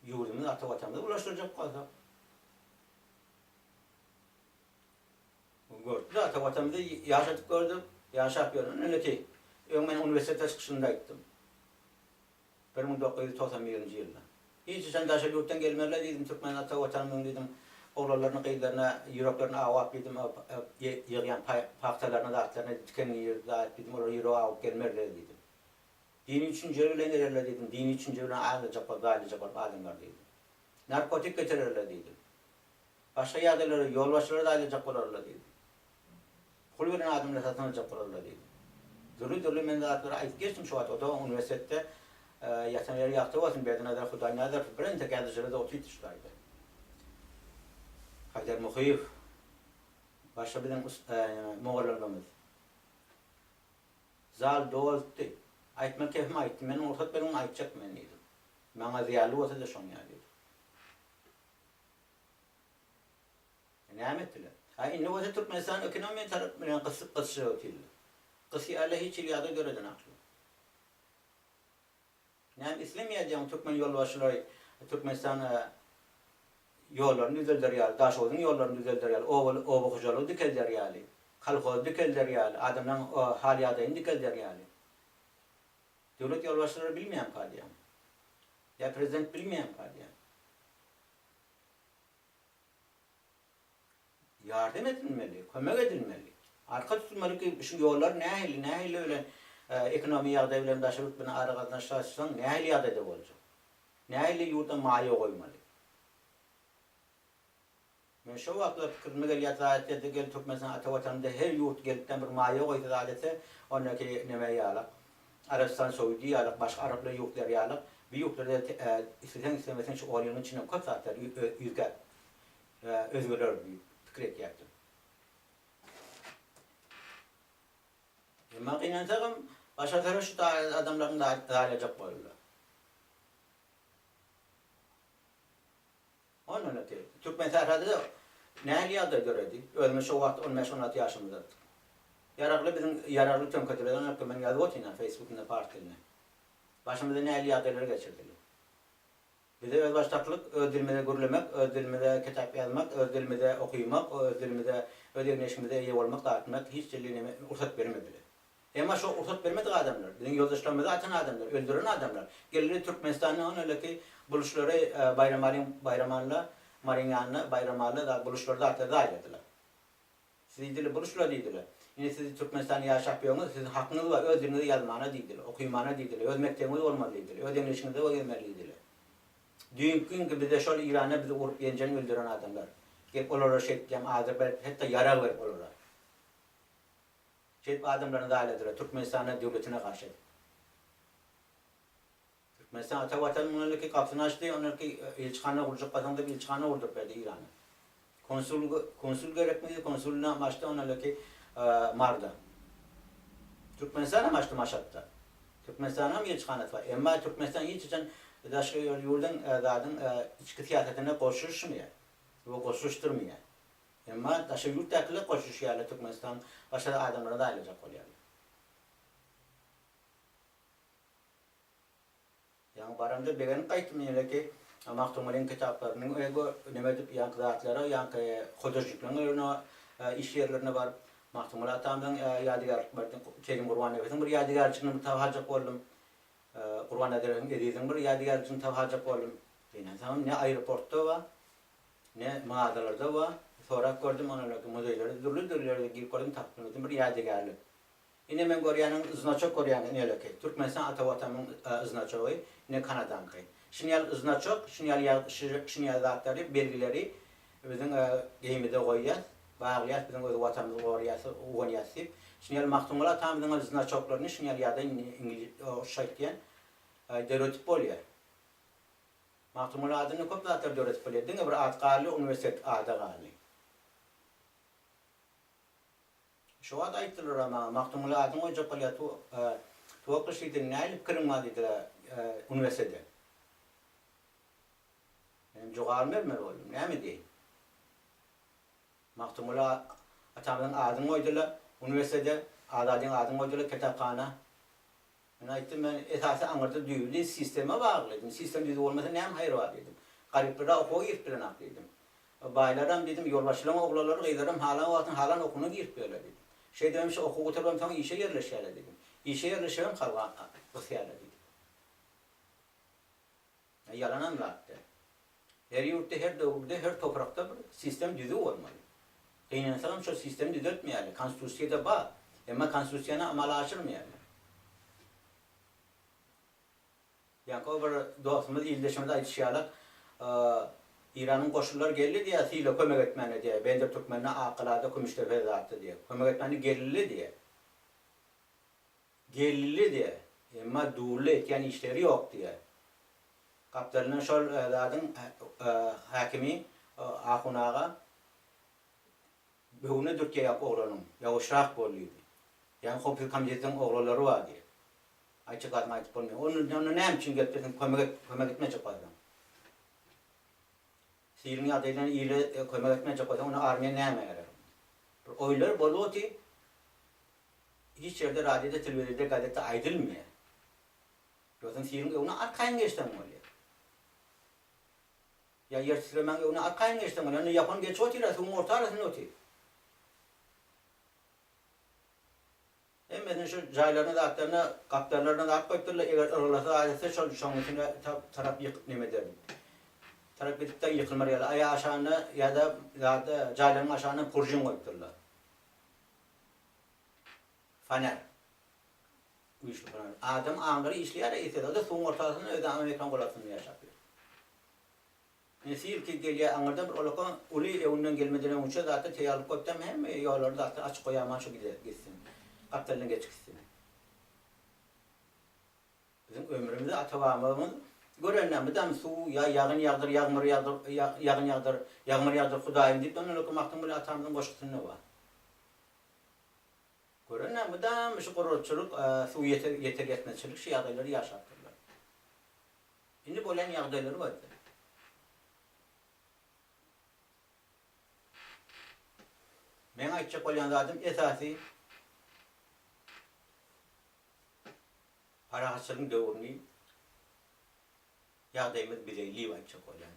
ýurdumyzy, ata Watanymyzy bulaşdyrjak bolsak, gördük ata Watanymyzy ýaşadyp gördük, ýaşap ýörün. Indiki öň men uniwersitetde çykyşymda aýtdym. 1991-nji ýylda. Hiç haçan daşary ýurtdan gelmezler diýdim, türkmen ata Watanymyzyň diýdim, oglanlaryny, gyzlaryna ýüreklerini awap diýdim, ýygýan pagtalaryny, zatlaryny tiken zat diýdim, olara ýüregi awup gelmezler diýdim. Dini düşünje bilen gelerler diýdim, dini düşünje bilen aldajak bolup, zaýalajak bolup adamlar diýdim. Narkotik getirerler diýdim. Başga ýagdaýlara ýolbaşçylary zaýalajak bolarlar diýdim. Pul beren adamlar satyn aljak bolarlar diýdim. Dürli-dürli men zatlary aýdyp geçdim şu wagt o-da uniwersitetde ýatan ýeri ýagty bolsun Berdinazar Hudaýnazarow birinji ýazyjylarda otyrdy şu taýda. Haýdar Muhyýew başga biziň mugallymlarymyz. Zal dolupdy. Aýtmaly kepimi aýtdym. Men rugsat beriň aýtjak men diýdim. Maňa zyýanly bolsa-da şoň ýaly diýdim. Näme etdiler? A indi bolsa Türkmenistan ekonomiýa tarap bilen gysyp gysyşyp otyrlar. Gysýarlar hiç hili ýagdaý döredenaklar. Näme islemeýär diýýäň türkmen ýolbaşçylary Türkmenistan ýollaryny düzelder ýaly, Daşoguzyň ýollaryny düzelder ýaly, oba oba hojalygy dikelder ýaly, kolhozy dikelder ýaly, adamlaryň hal ýagdaýyny dikelder ýaly. Döwlet ýolbaşçylary bilmeýärmika diýýän. Ýa prezident bilmeýärmika diýýän. Ýardam edilmeli, kömek edilmeli. Arka tutulmaly ki, şu ýollar nähili, nähili bilen ekonomiýa ýagdaý bilen daşary ýurt bilen aragatnaşyk açsaň nähili ýagdaýda boljak? Nähili ýurda maýa goýmaly? Men şo wagtlar pikirime gelýär zat etse gel Türkmenistan ata watanymyza her ýurt gelipden bir maýa goýsa zat etse ondaki neme ýalak Arabystan Saudiýa ýalak başga araplar ýurtlary ýalak bu ýurtlarda isleseň islemeseň şu on ýylyň içinde köp zatlar üýtgäp. özgeler diýip pikir etýärdim. Emma gynansagam başa sara şu adamlaryň zaýalajak boldular. Ondan öte, Türkmensährada-da nähili ýagdaý döredi? Özümiz şo wagt on bäş-on alty ýaşymyzdadyk. Ýaragly biziň ýaragly töňkediler öňki men ýazyp otyryn Facebookynda pars dilinde. Başymyza nähili ýagdaýlary geçirdiler. Bize özbaşdaklyk, öz dilimize gürlemek, öz dilimize kitap ýazmak, öz dilimize okymak, öz dilimize, öz egin-eşigimize eýe bolmak, datmak hiç hili neme rugsat bermediler. Emma şo rugsat bermedik adamlar, biziň ýoldaşlarymyzy atan adamlar, öldüren adamlar, geldi Türkmenistanda on eleki buluşlary Baýramalyň Baýramalla, Maryň ýanynda Baýramalla zat buluşlary zatlary zaýaladylar. Siz diýdiler buluşlar diýdiler. Indi siz Türkmenistanda ýaşap ýörüňiz, siziň hakyňyz bar öz diliňizde ýazmana diýdiler, okymana diýdiler, öz mekdebiňiz bolmaly diýdiler, öz eňleşiňizde gezmeli diýdiler. Düýnki günki bize şol Iranda bizi urup ýenjen öldüren adamlar. Gelip olara şeýtýäň azyr berip hetda ýarag berip olara. Şeýdip adamlaryny zaýaladylar Türkmenistana döwletine garşy edip. Türkmenistan ata watan munaliki gapysyny açdy onaliki ilçihana gurjak bolsaň diýip ilçihana gurduryp berdi Irana. Konsul konsul gerekmi diýdi konsulynam açdy onaliki Marda. Türkmenistanam açdy Maşatda. Türkmenistanyňam ilçihanasy bar. Emma Türkmenistan hiç haçan daşary ýurduň zadyň içki syýasatyna goşulyşmaýar we goşulyşdyrmaýar. Emma daşary ýurtdakylar goşulyşýarlar Türkmenistan başga adamlara zaýalajak bolýarlar. Ýaňy baramda begenip gaýtdym ýeneki Magtymgulyň kitaplarynyň ego neme edip ýaňky zatlara ýaňky hudožnikleriň öýüne iş ýerlerine baryp Magtymguly atamyzyň ýadygärliklerini Kerim Gurbannepesiň bir ýadygärjigini bir tapaljak boldum. Gurbannazar Eziziň bir ýadygärjigini tapaljak boldum. Gynansagam ne aeroportda bar Ne mağazalarda bar, sorap gördüm onlardaky muzeýlerde dürli dürli ýerlerde girip gördüm tapyp bilmedim bir ýadygärlik. Ine men görýäniň znaçok görýäň ineleki Türkmenistan ata watanymyň znaçogy ine Kanadaňky. Şuny ýaly znaçok şuny ýaly ýa şuny ýaly zatlary belgileri biziň geýimide goýýas baglaýas biziň öz watanymyzy goraýas guwanýas diýip. Şuny ýaly Magtymguly atamyzyň znaçoklaryny şuny ýaly ýagdaý iňlis orusça aýtýan döredip bolýar. Magtymguly adyna köp zatlar döredip bolýar. Diňe bir at galdy, uniwersitet ada galdy. Şo wagt aýtdylar-a maňa, Magtymguly adyny goýjak bolýar, Tuwakgyş diýdi, nähili pikiriň bar diýdiler uniwersitete. Menem jogabyny bermeli boldum, näme diýeýin. Magtymguly atamyzyň adyny goýdular uniwersitete, Azadyň adyny goýdular kitaphana. Men aýtdym, men esasy aňyrda düýbli sistema bagly diýdim. Sistem düzüw bolmasa näme haýry bar diýdim. Garyplar-a okuwa girip bilenok diýdim. Baýlaram diýdim, ýolbaşçylaryň oglanlary, gyzlaram halan wagtyny halan okuwyna girip ýörler diýdim. Şeýdibem şu okuwy gutarybam soň işe ýerleşýärler diýdim. Işe ýerleşibem halga gysýarlar diýdim. Ýalanam zat däl. Her ýurtda, her döwürde, her toprakda bir sistem düzüw bolmaly. Gynansagam şol sistemi düzeltmeýärler. Konstitusiýada bar. Emma konstitusiýany amala aşyrmaýarlar. Ýaňky o bir dostumyz, ildeşimiz aýdyşy ýalak, Eýranyň goşunlary geldi diýýär, Sile kömek etmäne diýýär. Bender Türkmende, Akgalada, Kümüşdepe zatda diýýär. Kömek etmäne geldi diýýär. Geldi diýýär. Emma dully etýän işleri ýok diýýär. Gapdalyndan şol zadyň häkimi Ahun aga böwrüne dürtýär ýaňky oglanyň, Ýawaşrak bol diýdi. Ýaňy howpsuzlyk komitetiniň oglanlary bar diýýär. Aýtjak zadyňy aýdyp bolmaýar. Onda onda näme üçin gelipdirsiň kömek et, kömek etmejek bolsaň. Siliň ýagdaýyndan ile kömek etmejek bolsaň onda armiýa nämä gerek? Bir oýlar bolup otyr. Hiç ýerde radioda, telewizorda, gazetde aýdylmaýar. Ýogsam siliň öňüne arkaýyn geçseň bolýar. Ýa ýer titremäň öňüne arkaýyn geçseň bolýar. Indi ýapon geçip otyr-a, suwuň orta arasynda otyr. Hemmesini şu jaýlaryna zatlaryna, gapdallaryna zat goýupdyrlar, eger yrgylasa zat etse şol şoň üstüne tarap ýyk neme eder diýip. Tarap gidip-de ýykylmar ýaly. Aýa aşagyna ýa-da zat jaýlaryň aşagyna puržin goýupdyrlar. Faner. Güýçli faner. Adam aňlary işleýär eýse-de, suwuň ortasynda özi Amerikan gol astynda ýaşap ýör. Ine sil ki gelýär aňyrdan bir olakan uly öňünden gelmeden öňünçe zatda teýýarlyk goýupdam hemme ýollary zatlar açyk goýaman şu gide gitsin. Gapdalyndan geçip gitsin. Biziň ömrümizi ata-babamyz. Görende mydam suw ýa ýagyn ýagdyr, ýagmyr ýagdyr, ýagyn ýagdyr, ýagmyr ýagdyr Hudaýym diýip ondan Magtymguly atamyzyň goşgusynda bar. Görende mydam şu gurakçylyk, suw ýeter ýeter ýetmezçilik şu ýagdaýlary ýaşapdyrlar. Indi bolýan ýagdaýlary görse. Meň aýtjak bolýan zadym esasy parahatçylygyň döwrüni ýagdaýymyz bileýli aýtjak bolýan.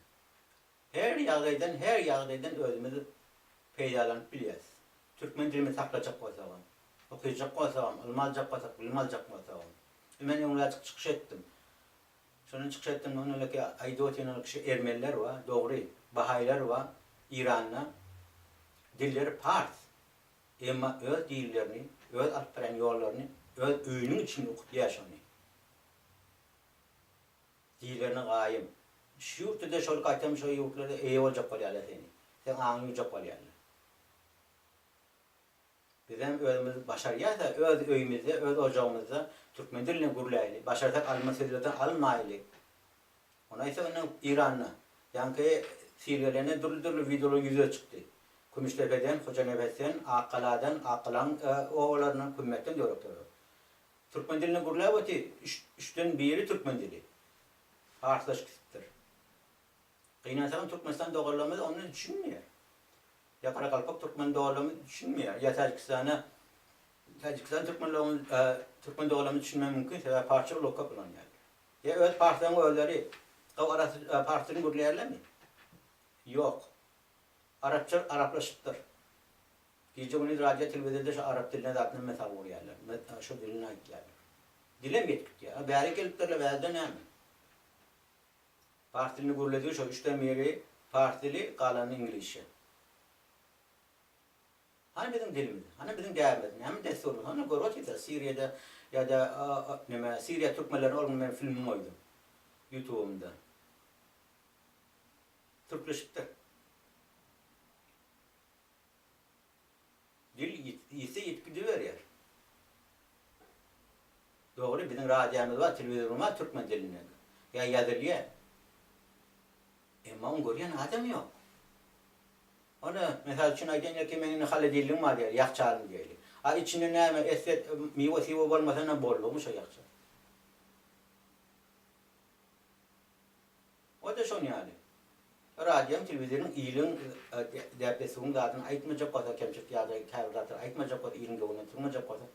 Her ýagdaýdan her ýagdaýdan özümiz peýdalanyp bilýäs. Türkmen dilimizi saklajak bolsagam, okyjak bolsagam, ylym aljak bolsak, bilim aljak bolsagam. Men öňräjik çykyş etdim. Şonda çykyş etdim, ondan ki aýdyp otyryn ol kişi ermeniler bar, dogry, bahaýlar bar Iranda, dilleri pars, emma öz dillerini, öz alyp barýan ýollaryny öz öýüniň içinde okutýar şony. Dillerine gaýym. Şu ýurtda-da şol gaýtam şo ýurtlarda eýe boljak bolýarlar seni. Seň aňyňy ýuwjak bolýarlar. Bizem özümiz başarýas-a, öz öýümizde, öz ojagymyzda türkmen dilinde gürläýli, başarsak alma sözlerden almaýly. Ony aýtsak indi Iranda, ýaňky sil gelende dürli-dürli wideolar ýüze çykdy. Kümüşdepeden, Hojanepesden, Akgaladan, Akgalaň obalaryndan, Kümmetden döwrek-döwrek. Türkmen dilinde gürläp otyr, üç, üçden biri türkmen dili. Parslaşyp gitipdir. Gynansagam Türkmenistan doganlarymyz onda düşünmeýär. Ýa Garagalpak türkmen doganlarymyz düşünmeýär. Ýa Täjikistana Täjikistan türkmenlerimiz türkmen doganlarymyz düşünmegi mümkin, sebäbi parsça ulag köp ulanýarlar. Ýa öz parslaryň özleri gawy arasy pars dilini gürleýärlermi? Ýok. Arapça araplaşypdyr. Gije gündiz radio telewizorda şu arap diline zatyna mysal urýarlar. Şu dilini aýtýarlar. Dilem ýetip gitýär. A bäri gelipdirler, bärde näme? Pars dilini gürledigi şo üçden biri pars dili, galany iňlisçe. Hany biziň dilimiz? Hany biziň däbimiz? Näme dessurymyz? Hany görüp otyrys-a Siriýada ýa-da neme Siriýa türkmenlerini ol gün men filmini goýdum ýutubymda. Türkleşipdir. Dil ýitse ýitip gidiberýär. Dogry biziň radiomyz bar, telewizorymyz bar türkmen dilinde. Ýa ýazylýar. Emma ony görýän adam ýok. Ony, mysal üçin aýdaýyn erkin meň indi holodilligim bar diýeli, ýakçalym diýeli. A içinde näme et-set, miwe-siwe bolmasa näme boldugymy şo ýakça. O-da şon ýaly. Radioň, telewizoryň iliň däp-dessuryň zadyny aýtmajak bolsa, kemçilik ýagdaý käbir zatlary aýtmajak bolsa, iliň göwnüne turmajak bolsa,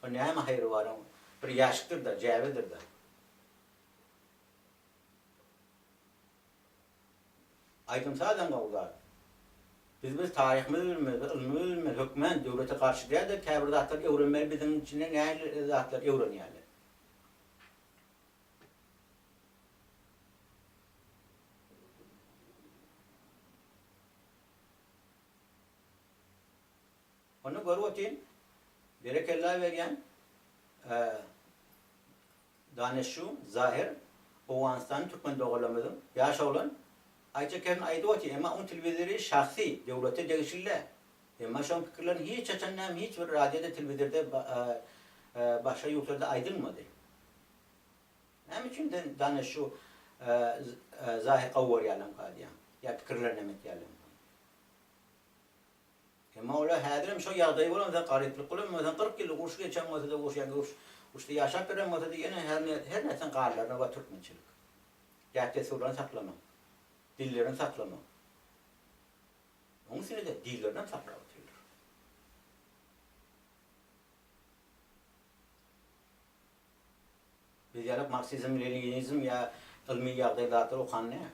o näme haýry bar oň? Bir ýaşykdyr-da, jäbedir-de. Aýdym-sazam gowy zat. Biz biz taryhymyzy bilmeli, biz ylmymyzy bilmeli, hökmän döwlete garşy däl-de, käbir zatlary öwrenmeli, biziň içinde nähili zatlar öwrenýärler. Ony görüp otyryn. Berekella berýän Daneşju Zahir Owganystanly türkmen doganlarymyzyň ýaş oglan aýtjak kerini aýdyp otyr. Emma oň telewizory şahsy, döwlete degişli däl. Emma şoň pikirlerini hiç haçan näme hiç bir radioda, telewizorda başga ýurtlarda aýdylmady. Näme üçin sen dana şu Zahir gowy görýärleňka diýýäň? Ýa pikirlerini hem etýärleňka? Emma olar häzirem şo ýagdaý bolansoň, garyplyk bolan bolsa, 40 ýyllyk uruş geçen bolsa-da, uruş ýa uruş uruşda ýaşap ýören bolsa-da, ýene her her nätseň gallarynda bar türkmençilik. Däp-dessurlaryny saklamak, dillerini saklamak. Onuň üstüne-de dillerini hem saklap otyrlar. Biz ýaly marksizm, leninizm ýa ylmy ýagdaý zatlar okan däl.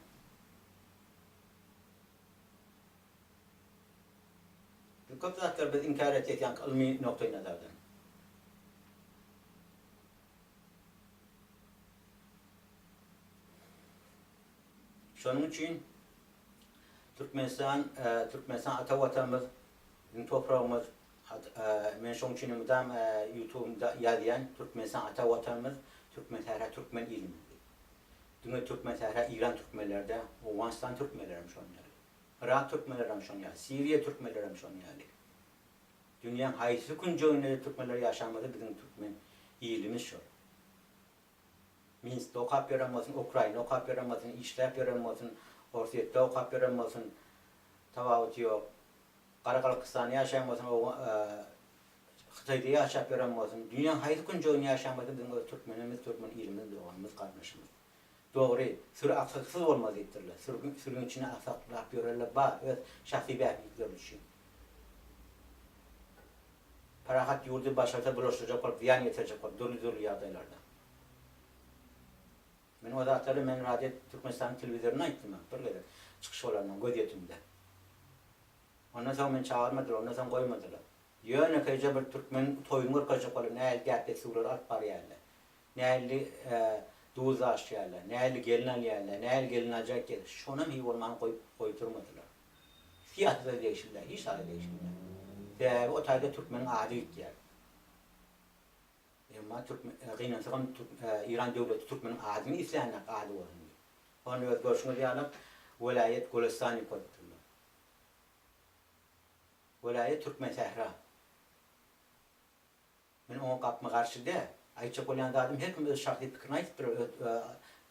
Biz köp zatlary biz inkär etýäs ýaňky ylmy noktaý nazardan. Şonuň üçin Türkmenistan, Türkmenistan ata watanymyz, biziň topragymyz, Men şoň üçin mydam ýutubymda ýazýan Türkmenistan ata watanymyz Türkmen sähra türkmen ilimiz diýip. Diňe türkmen sähra Iran türkmenleri däl, Owganystan türkmenlerem şon ýaly. Yrak türkmenlerem şon ýaly, Siriýa türkmenlerem şon ýaly. Dünýäň haýsy künjeginde-de türkmenler ýaşamasa biziň türkmen ilimiz şol. Minskde okap ýören bolsun, Ukrainada okap ýören bolsun, işläp ýören bolsun, Orsýetde okap ýören bolsun, tapawuty ýok. Garagalpagystanda ýaşaýan bolsun, Hytaýda ýaşap ýören bolsun, dünýäň haýsy künjeginde ýaşaýan bolsa biziň öz türkmenimiz, türkmen ilimiz, doganymyz, garyndaşymyz. Dogry, süri aksaksyz bolmaz diýipdirler. Sürgün, sürüň içinde aksaklap ýörenler bar, öz şahsy bähbitleri üçin. Parahat ýurdy başarsa bulaşdyrjak bolup, zyýan ýetirjek bolup, dürli-dürli ýagdaýlarda. Men o zatlary men Radio Türkmenistanyň telewizorynda aýtdym bir gezek, çykyş bolandan, gözýetimde. Ondan soň meni çagyrmadylar, ondan soň goýmadylar. Ýönekeýje bir türkmen toýuny görkezjek bolup nähili däp-dessurlary alyp barýarlar. Nähili duz daşýarlar, nähili gelin alýarlar, nähili gelin aljak gelin. Şonam hiý bolman goýup goýdurmadylar. Syýasata degişli däl, hiç zada degişli däl. Sebäbi o taýda türkmeniň ady gitýär. Emma türkmen gynansagam Eýran döwleti türkmeniň adyny islänak ady bolsun diýip. Ony öz görşüňiz ýaly welaýat Gülüstan diýip goýupdyrlar. Welaýat Türkmensähra. Men oňa gapma garşy däl. Aýtjak bolýan zadym her kim öz şahsy pikirini aýtyp biler, öz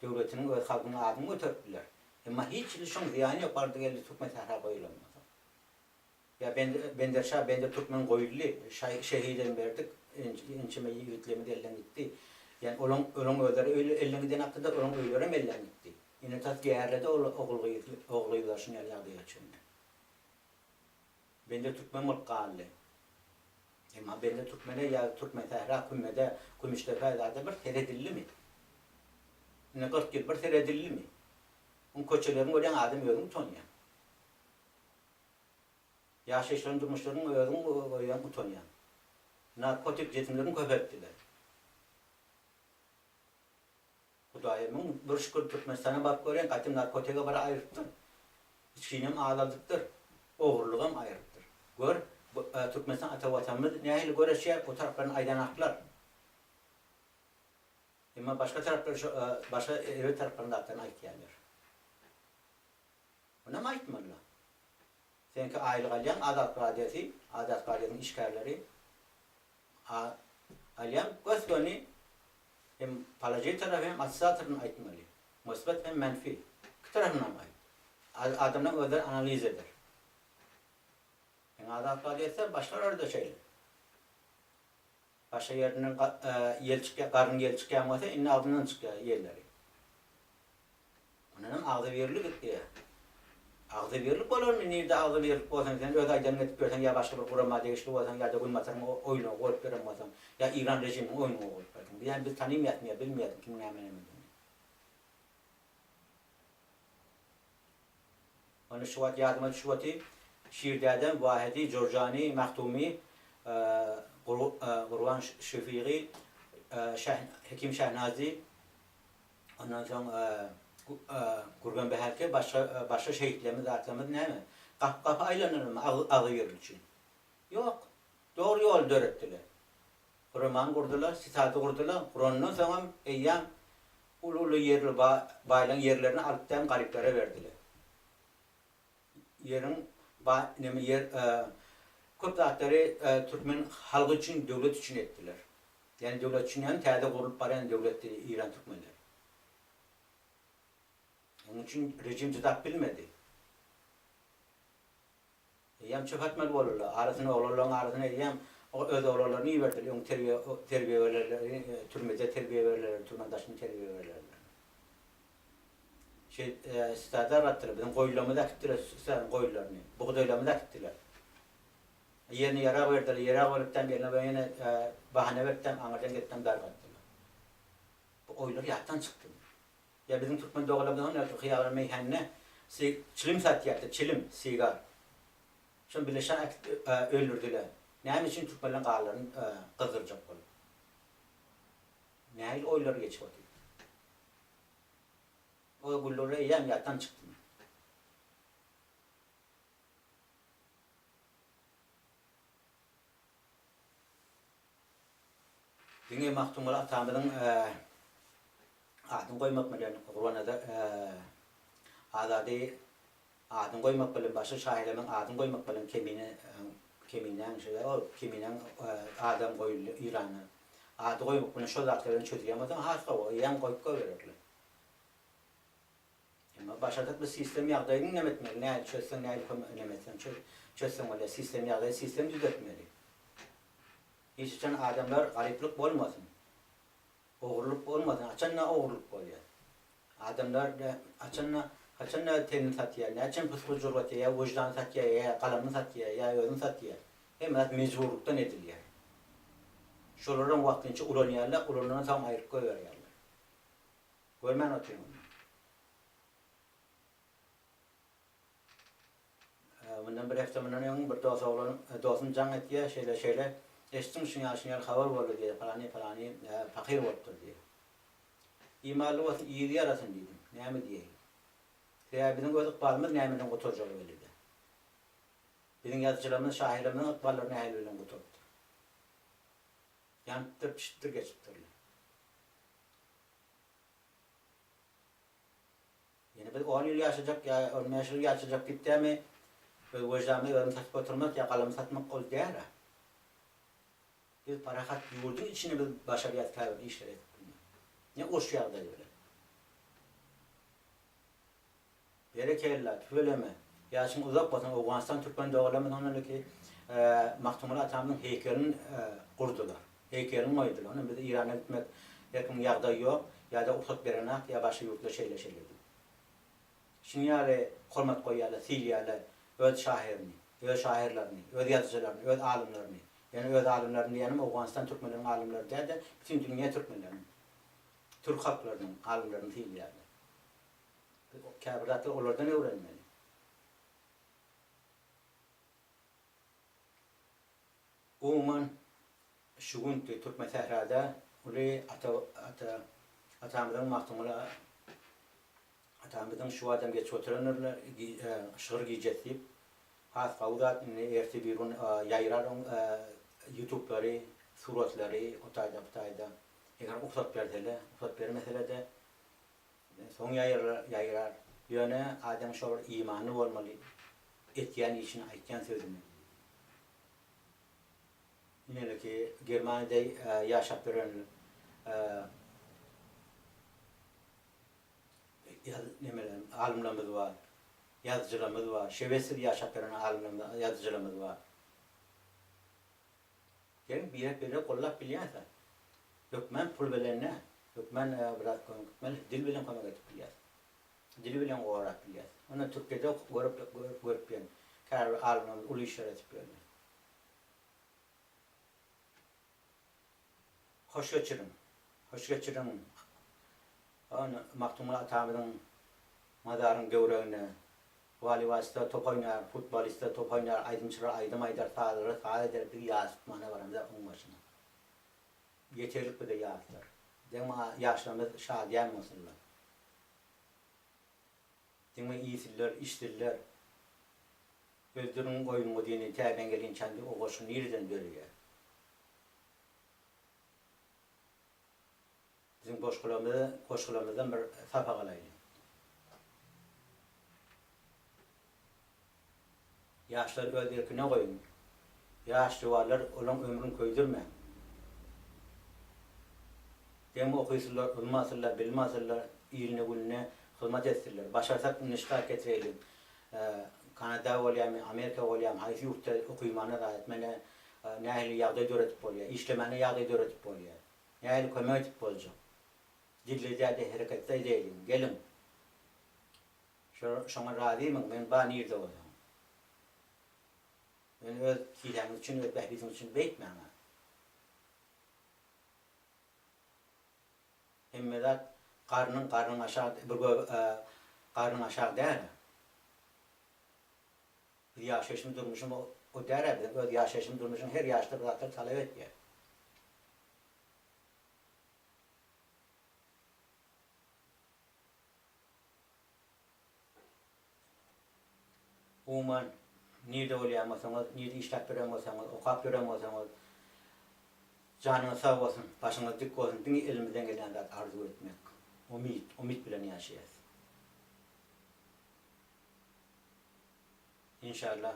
döwletiniň, öz halkynyň adyny göterip biler. Emma hiç hili şoň zyýany ýok bardy geldi Türkmensähra goýulan bolsa. Ýa Bender şa, Bender türkmen goýuldy, şehidem berdik, ençeme ýigitlerimiz elden gitdi. Ýani olaň olaň özleri öýle elden giden hakda-da olaň öýlerem elden gitdi. Ine tas gärledi ol ogul-gyz ogul-gyzlar şuny ýaly ýagdaýa çenli. Bende türkmen bolup galdy. Emma bende türkmene ýa Türkmensähra, Kümmede, Kümüşdepä zada bir seredildimi? Ine 40 ýyl bir seredildimi? Oň köçelerini görýäň adam özüň utanýaň. Ýaşaýyşlaryny durmuşlaryny özüň görýäň utanýaň. Narkotik jisimlerini köpeltdiler. Hudaýa 1001 şükür Türkmenistana baryp görýän gaýtam narkotige bir aýrypdyr. Içginem azaldypdyr. Ogurlygam aýrypdyr. Gör, bu Türkmenistan ata watanymyz nähili göreşýär, o taraplaryny aýdanaklar. Emma başga taraplar şo başga erbet taraplaryny zatlaryny aýtýarlar. Onam aýtmalylar. Seňki aýlyk alýaň Azat radiosy, Azat radiosynyň işgärleri a alýaň gös göni hem položitel tarapy hem otrisatel aýtmaly. Musbet hem menfi. Iki tarapynam aýt. Adamlaň özleri analiz eder. Diňe Azat radio etse başgalarda şeýle. Başga ýerinden ýel çykýar, garyn ýel çykýan bolsa indi agzyndan çykýar ýelleri. Ondanam agzybirlik isleýär. Agzybirlik bolarmy? Nirde agzybirlik bolsun, sen öz aýdanyňy edip ýörseň ýa başga bir gurama degişli bolsaň ýa-da Günbataryň oýnagy bolup ýören bolsaň, ýa Eýran režiminiň oýnagy bolup ýörseň. Biz ýa biz tanymaýasmy ýa bilmeýäsmi kimiň näme nämedigini. Onda şu wagt ýadyma düşüp otyr, Şir dädem, Wahedi, Jurjany, Mahtumy, Gurban Şefigi, Hekim Şahnazy, ondan soň Gürgen Bäherke, başga başga şehitlerimiz zatlarymyz näme? Gapy-gapy aýlanarmy agzybirlik üçin? Ýok. Dogry ýoly döretdiler. Guramany gurdular, sitady gurdular. Gurandan soňam eýýäm uly-uly ýerli baýlaryň ýerlerini alyp däm garyplara berdiler. Ýeriň baý neme ýer köp zatlary türkmen halky üçin, döwlet üçin etdiler. Ýani döwlet üçin ýani täze gurlup barýan döwletdi Eýran türkmenleri. Onuň üçin rejim jydap bilmedi. Eýýäm çöp atmaly boldular. Arasyna oglanlaryň arasyna eýýäm öz oglanlaryny iberdiler. Öň terbiýe terbiýe bererleri, türmede terbiýe bererler, türmän daşynda terbiýe bererler. Şeý stada atdylar. Biziň goýunlarymyzy äkitdiler, stadaň goýunlaryny. Bugdaýlarymyzy äkitdiler. Ýerine ýarag berdiler. Ýarag beripdem eline we ýene bahana beripdem aňyrdan gelipdem dargatdylar. Bu oýlar ýatdan çykdy. Ýa biziň türkmen doganlarymyz hany şu hyýalan meýhanda çilim satýardy, çilim, sigar. Şony bileşan äkitip öldürdiler. Näme üçin türkmenleň ganlaryny gyzdyrjak bolup. Nähili oýlar geçip otyr. O günler eýýäm ýatdan çykdy. Diňe Magtymguly atamyzyň adyny goýmak bilen, Gurbannazar Azady adyny goýmak bilen, başga şahyrlaryň adyny goýmak bilen Kemine, Keminäň şeýle ol Keminäň adam goýuldy Eýranda. Ady goýmak bilen şol zatlar bilen çözülýän bolsa has gowy, eýýäm goýup goýbererler. Emma başarsak biz sistem ýagdaýyny neme etmeli, nähili çözseň, nähili kömek neme etseň çöz, çözseň bolýar, sistem ýagdaýy sistem düzetmeli. Hiç haçan adamlar garyplyk bolmasyn. Ogurlyk bolmasyn, haçanda ogurlyk bolýar. Adamlar haçanda haçanda tenini satýar, näçe pysgul jurgatýar, ýa wyždany satýar, ýa galamyny satýar, ýa özüni satýar. Hemme zat mejburlykdan edilýär. Şolaram wagtynça ulanýarlar, ulanandan soň aýryp goýberýärler. Görmän otyň onda. Mundan bir hepde mundan öň bir dos oglan, dostum jaň etýär, şeýle şeýle, eşitdiň şuň ýaly şuň ýaly habar boldy diýýär, palany palany pakyr bolupdyr diýýär. Imanly bolsun, yzy ýarasyn diýdim. Näme diýeýin. Sebäbi biziň öz ykbalymyz näme bilen gutarjagy belli däl. Biziň ýazyjylarymyz, şahyrlarymyzyň ykballary nähili bilen gutarypdyr. Ýanypdyr, pişipdir, geçipdirler. Ýene biz on ýyl ýaşajak ýa on bäş ýyl ýaşajak diýip dämi öz wyždanymy özüm satyp oturmak ýa galamy satmak ol däl-ä. Biz parahat ýurduň içinde biz başarýas käbir işleri edip bilmek. Ne uruş ýagdaýy bilen. Berekella, tüweleme. Ýaşyň uzak bolsun, Owganystan türkmen doganlarymyz ondan öňki Magtymguly atamyzyň heýkelini gurdular. Heýkelini goýdular. Ondan biz Irana gitmek her kimiň ýagdaýy ýok, ýa-da rugsat berenak, ýa başga ýurtlar şeýle şeýle diýip. Şunuň ýaly hormat goýýarlar, sylaýarlar öz şahyryny, öz şahyrlaryny, öz ýazyjylaryny, öz alymlaryny. Ýöne öz alymlaryny diýýänim Owganystan türkmenleriniň alymlary däl-de, bütin dünýä türkmenleriniň, türk halklarynyň alymlaryny sylaýarlar. Biz käbir zatlary olardan öwrenmeli. Umuman, şu günki Türkmensährada uly ata ata atamyzyň Magtymguly atamyzyň şu adam geçip oturandyr şygyr gijesi diýip has gowy zat indi ertir bir gün ýaýrar oň ýutublary suratlary o taýda bu taýda eger rugsat bersele rugsat bermesele-de Soň ýaýrar. Ýöne adam şo bir imanly bolmaly, etýän işini, aýtýan sözüni. Ineleki Germaniýada ýaşap ýören nemeler, alymlarymyz bar, ýazyjylarymyz bar, şebetsiz ýaşap ýören alymlarymyz, ýazyjylarymyz bar. Geliň birek-biregi gollap bilýäs-ä. Hökmän pul bilen däl, hökmän biraz kömek etmeli, dil bilen kömek edip bilýäs. Dili bilen gorap bilýäs. Ony Türkiýede görüp görüp ýörün. Käbir alymlarymyz uly işler edip ýörler. Hoş geçiriň. Hoş geçiriň. Ony Magtymguly atamyzyň mazaryň döwregine Woleýbolçylar top oýnar, futbolistler top oýnar, aýdymçylar aýdym aýdar, sazlylar saz eder, biz ýas tutmana baramyzak oň başyna. Ýeterlik bize ýaslar. Diňe ýaşlarymyz şadyýan bolsunlar. Diňe iýsinler, içsinler. Öldüriň goýun guzyny tä men gelinçäm diýip o goşgy nireden döreýär? Biziň goşgularymyzy goşgularymyzdan bir sapak alaýlyň. Ýaşlary öz erkine goýuň. Ýaş juwanlar olaň ömrün köýdürmäň. Dem okysynlar, ylym alsynlar, bilim alsynlar, iline gününe hyzmat etsinler. Başarsak indi ştat getireýliň. Kanada bolýamy, Amerika bolýamy, haýsy ýurtda okymana zat etmene nähili ýagdaý döredip bolýar, işlemäne ýagdaý döredip bolýar. Nähili kömek edip boljak? Dilde däl-de hereketde edeýliň. Geliň. Şo, şoňa razymyň? Men bar nirde bolsaň. Ýöne öz kisäňiz üçin, öz bähbidiňiz üçin beýtmäň-ä. Hemme zat garnyň, garnyň aşak, bir gö, garnyň aşagy däl-ä. Biz ýaşaýşymyz, durmuşymyz o däl-ä biziň öz ýaşaýşymyz, durmuşyň her ýaşda bir zatlar talap etýär. Umuman, nirde bolýan bolsaňyz, nirde işläp ýören bolsaňyz, okap ýören bolsaňyz, janyňyz sag bolsun, başyňyz dik bolsun, diňe elimizden gelýän zat arzuw etmek. Umyt, umyt bilen ýaşaýas. Inşallah.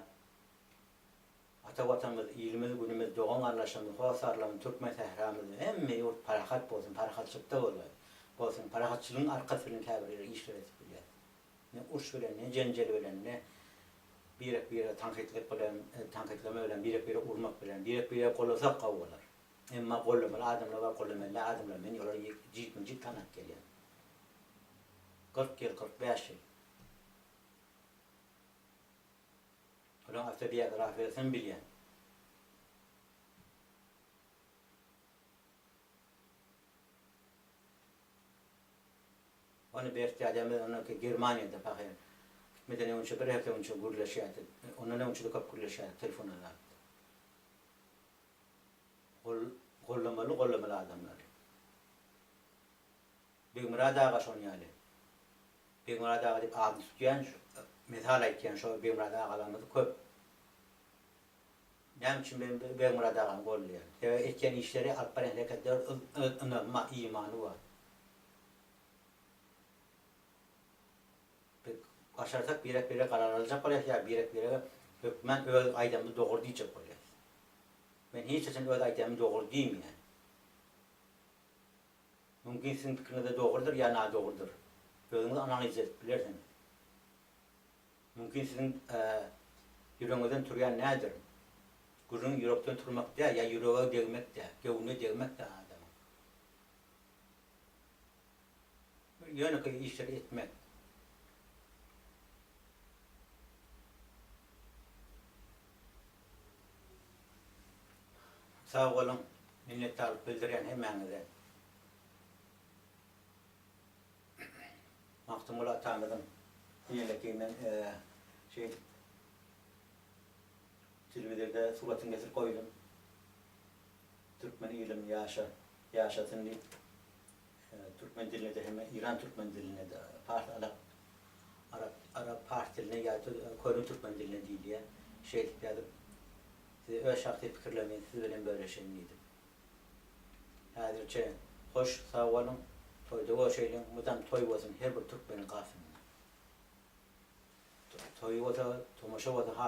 Ata Watanymyz, ilimiz, günümiz, dogan-garyndaşlarymyz, hossarlarymyz, türkmen sähramyz, hemme ýurt parahat bolsun, parahatçylykda bolsun. Parahatçylygyň arkasy bilen käbir işler edip bilýäs. Ne uruş bilen, ne jenjel bilen, ne birek-birege tankytlyk bilen, tankytlama bilen, birek-birege urmak bilen, birek-biregi gollasak gowy bolar. Emma gollamaly adamlar bar, gollamaly däl adamlar. Men olary jikme-jik tanap gelýän. 40 ýyl, 45 ýyl. Olaryň awtobiografiýasyny bilýän. Ony Bert dädemiz ondanki Germaniýada pahyr gitmeden öňçe bir hepde öňçe gürleşýärdi. Ondan öňçe-de köp gürleşýärdik telefona zat. Gol gollamaly gollamaly adamlary. Begmyrat aga şon ýaly. Begmyrat aga diýip adyny tutýan mysal aýtýan şo Begmyrat agalarymyz köp. Näme üçin men Begmyrat agany goldaýan? Sebäbi etýän işleri, alyp barýan hereketleri ynamy bar, imany bar. Biz başarsak birek-birege garar aljak bolýas ýa birek-birege hökmän öz aýdanymyz dogry diýjek bolýas. Men hiç haçan öz aýdýanymy dogry diýmeýän. Mümkin siziň pikiriňizde dogrudyr ýa nadogrudyr. Özüňiz analiz edip bilersiňiz. Mümkin siziň ýüregiňizden turýan nädir? Gürrüň ýürekden turmak däl ýa ýürege degmek däl, göwnüne degmek däl adamyň. Bir ýönekeý işleri etmek. Sag boluň, minnetdarlyk bildirýän hemmäňize. Magtymguly atamyzyň ýeneki men şeýdip telewizorda suratyny getirip goýdum. Türkmen ilim ýaşa, ýaşasyn diýip. Türkmen dilinde hem Iran türkmen dilinde de pars arap arap arap pars diline ýa köne türkmen diline diýilýär. Şeýdip ýazyp size öz şahsy pikirlerimi siz bilen bölüşeýin diýdim. Häzirçe hoş sag boluň toýda görşeýliň mydam toý bolsun her bir türkmeniň gapysynda. Toý bolsa tomaşa bolsa has.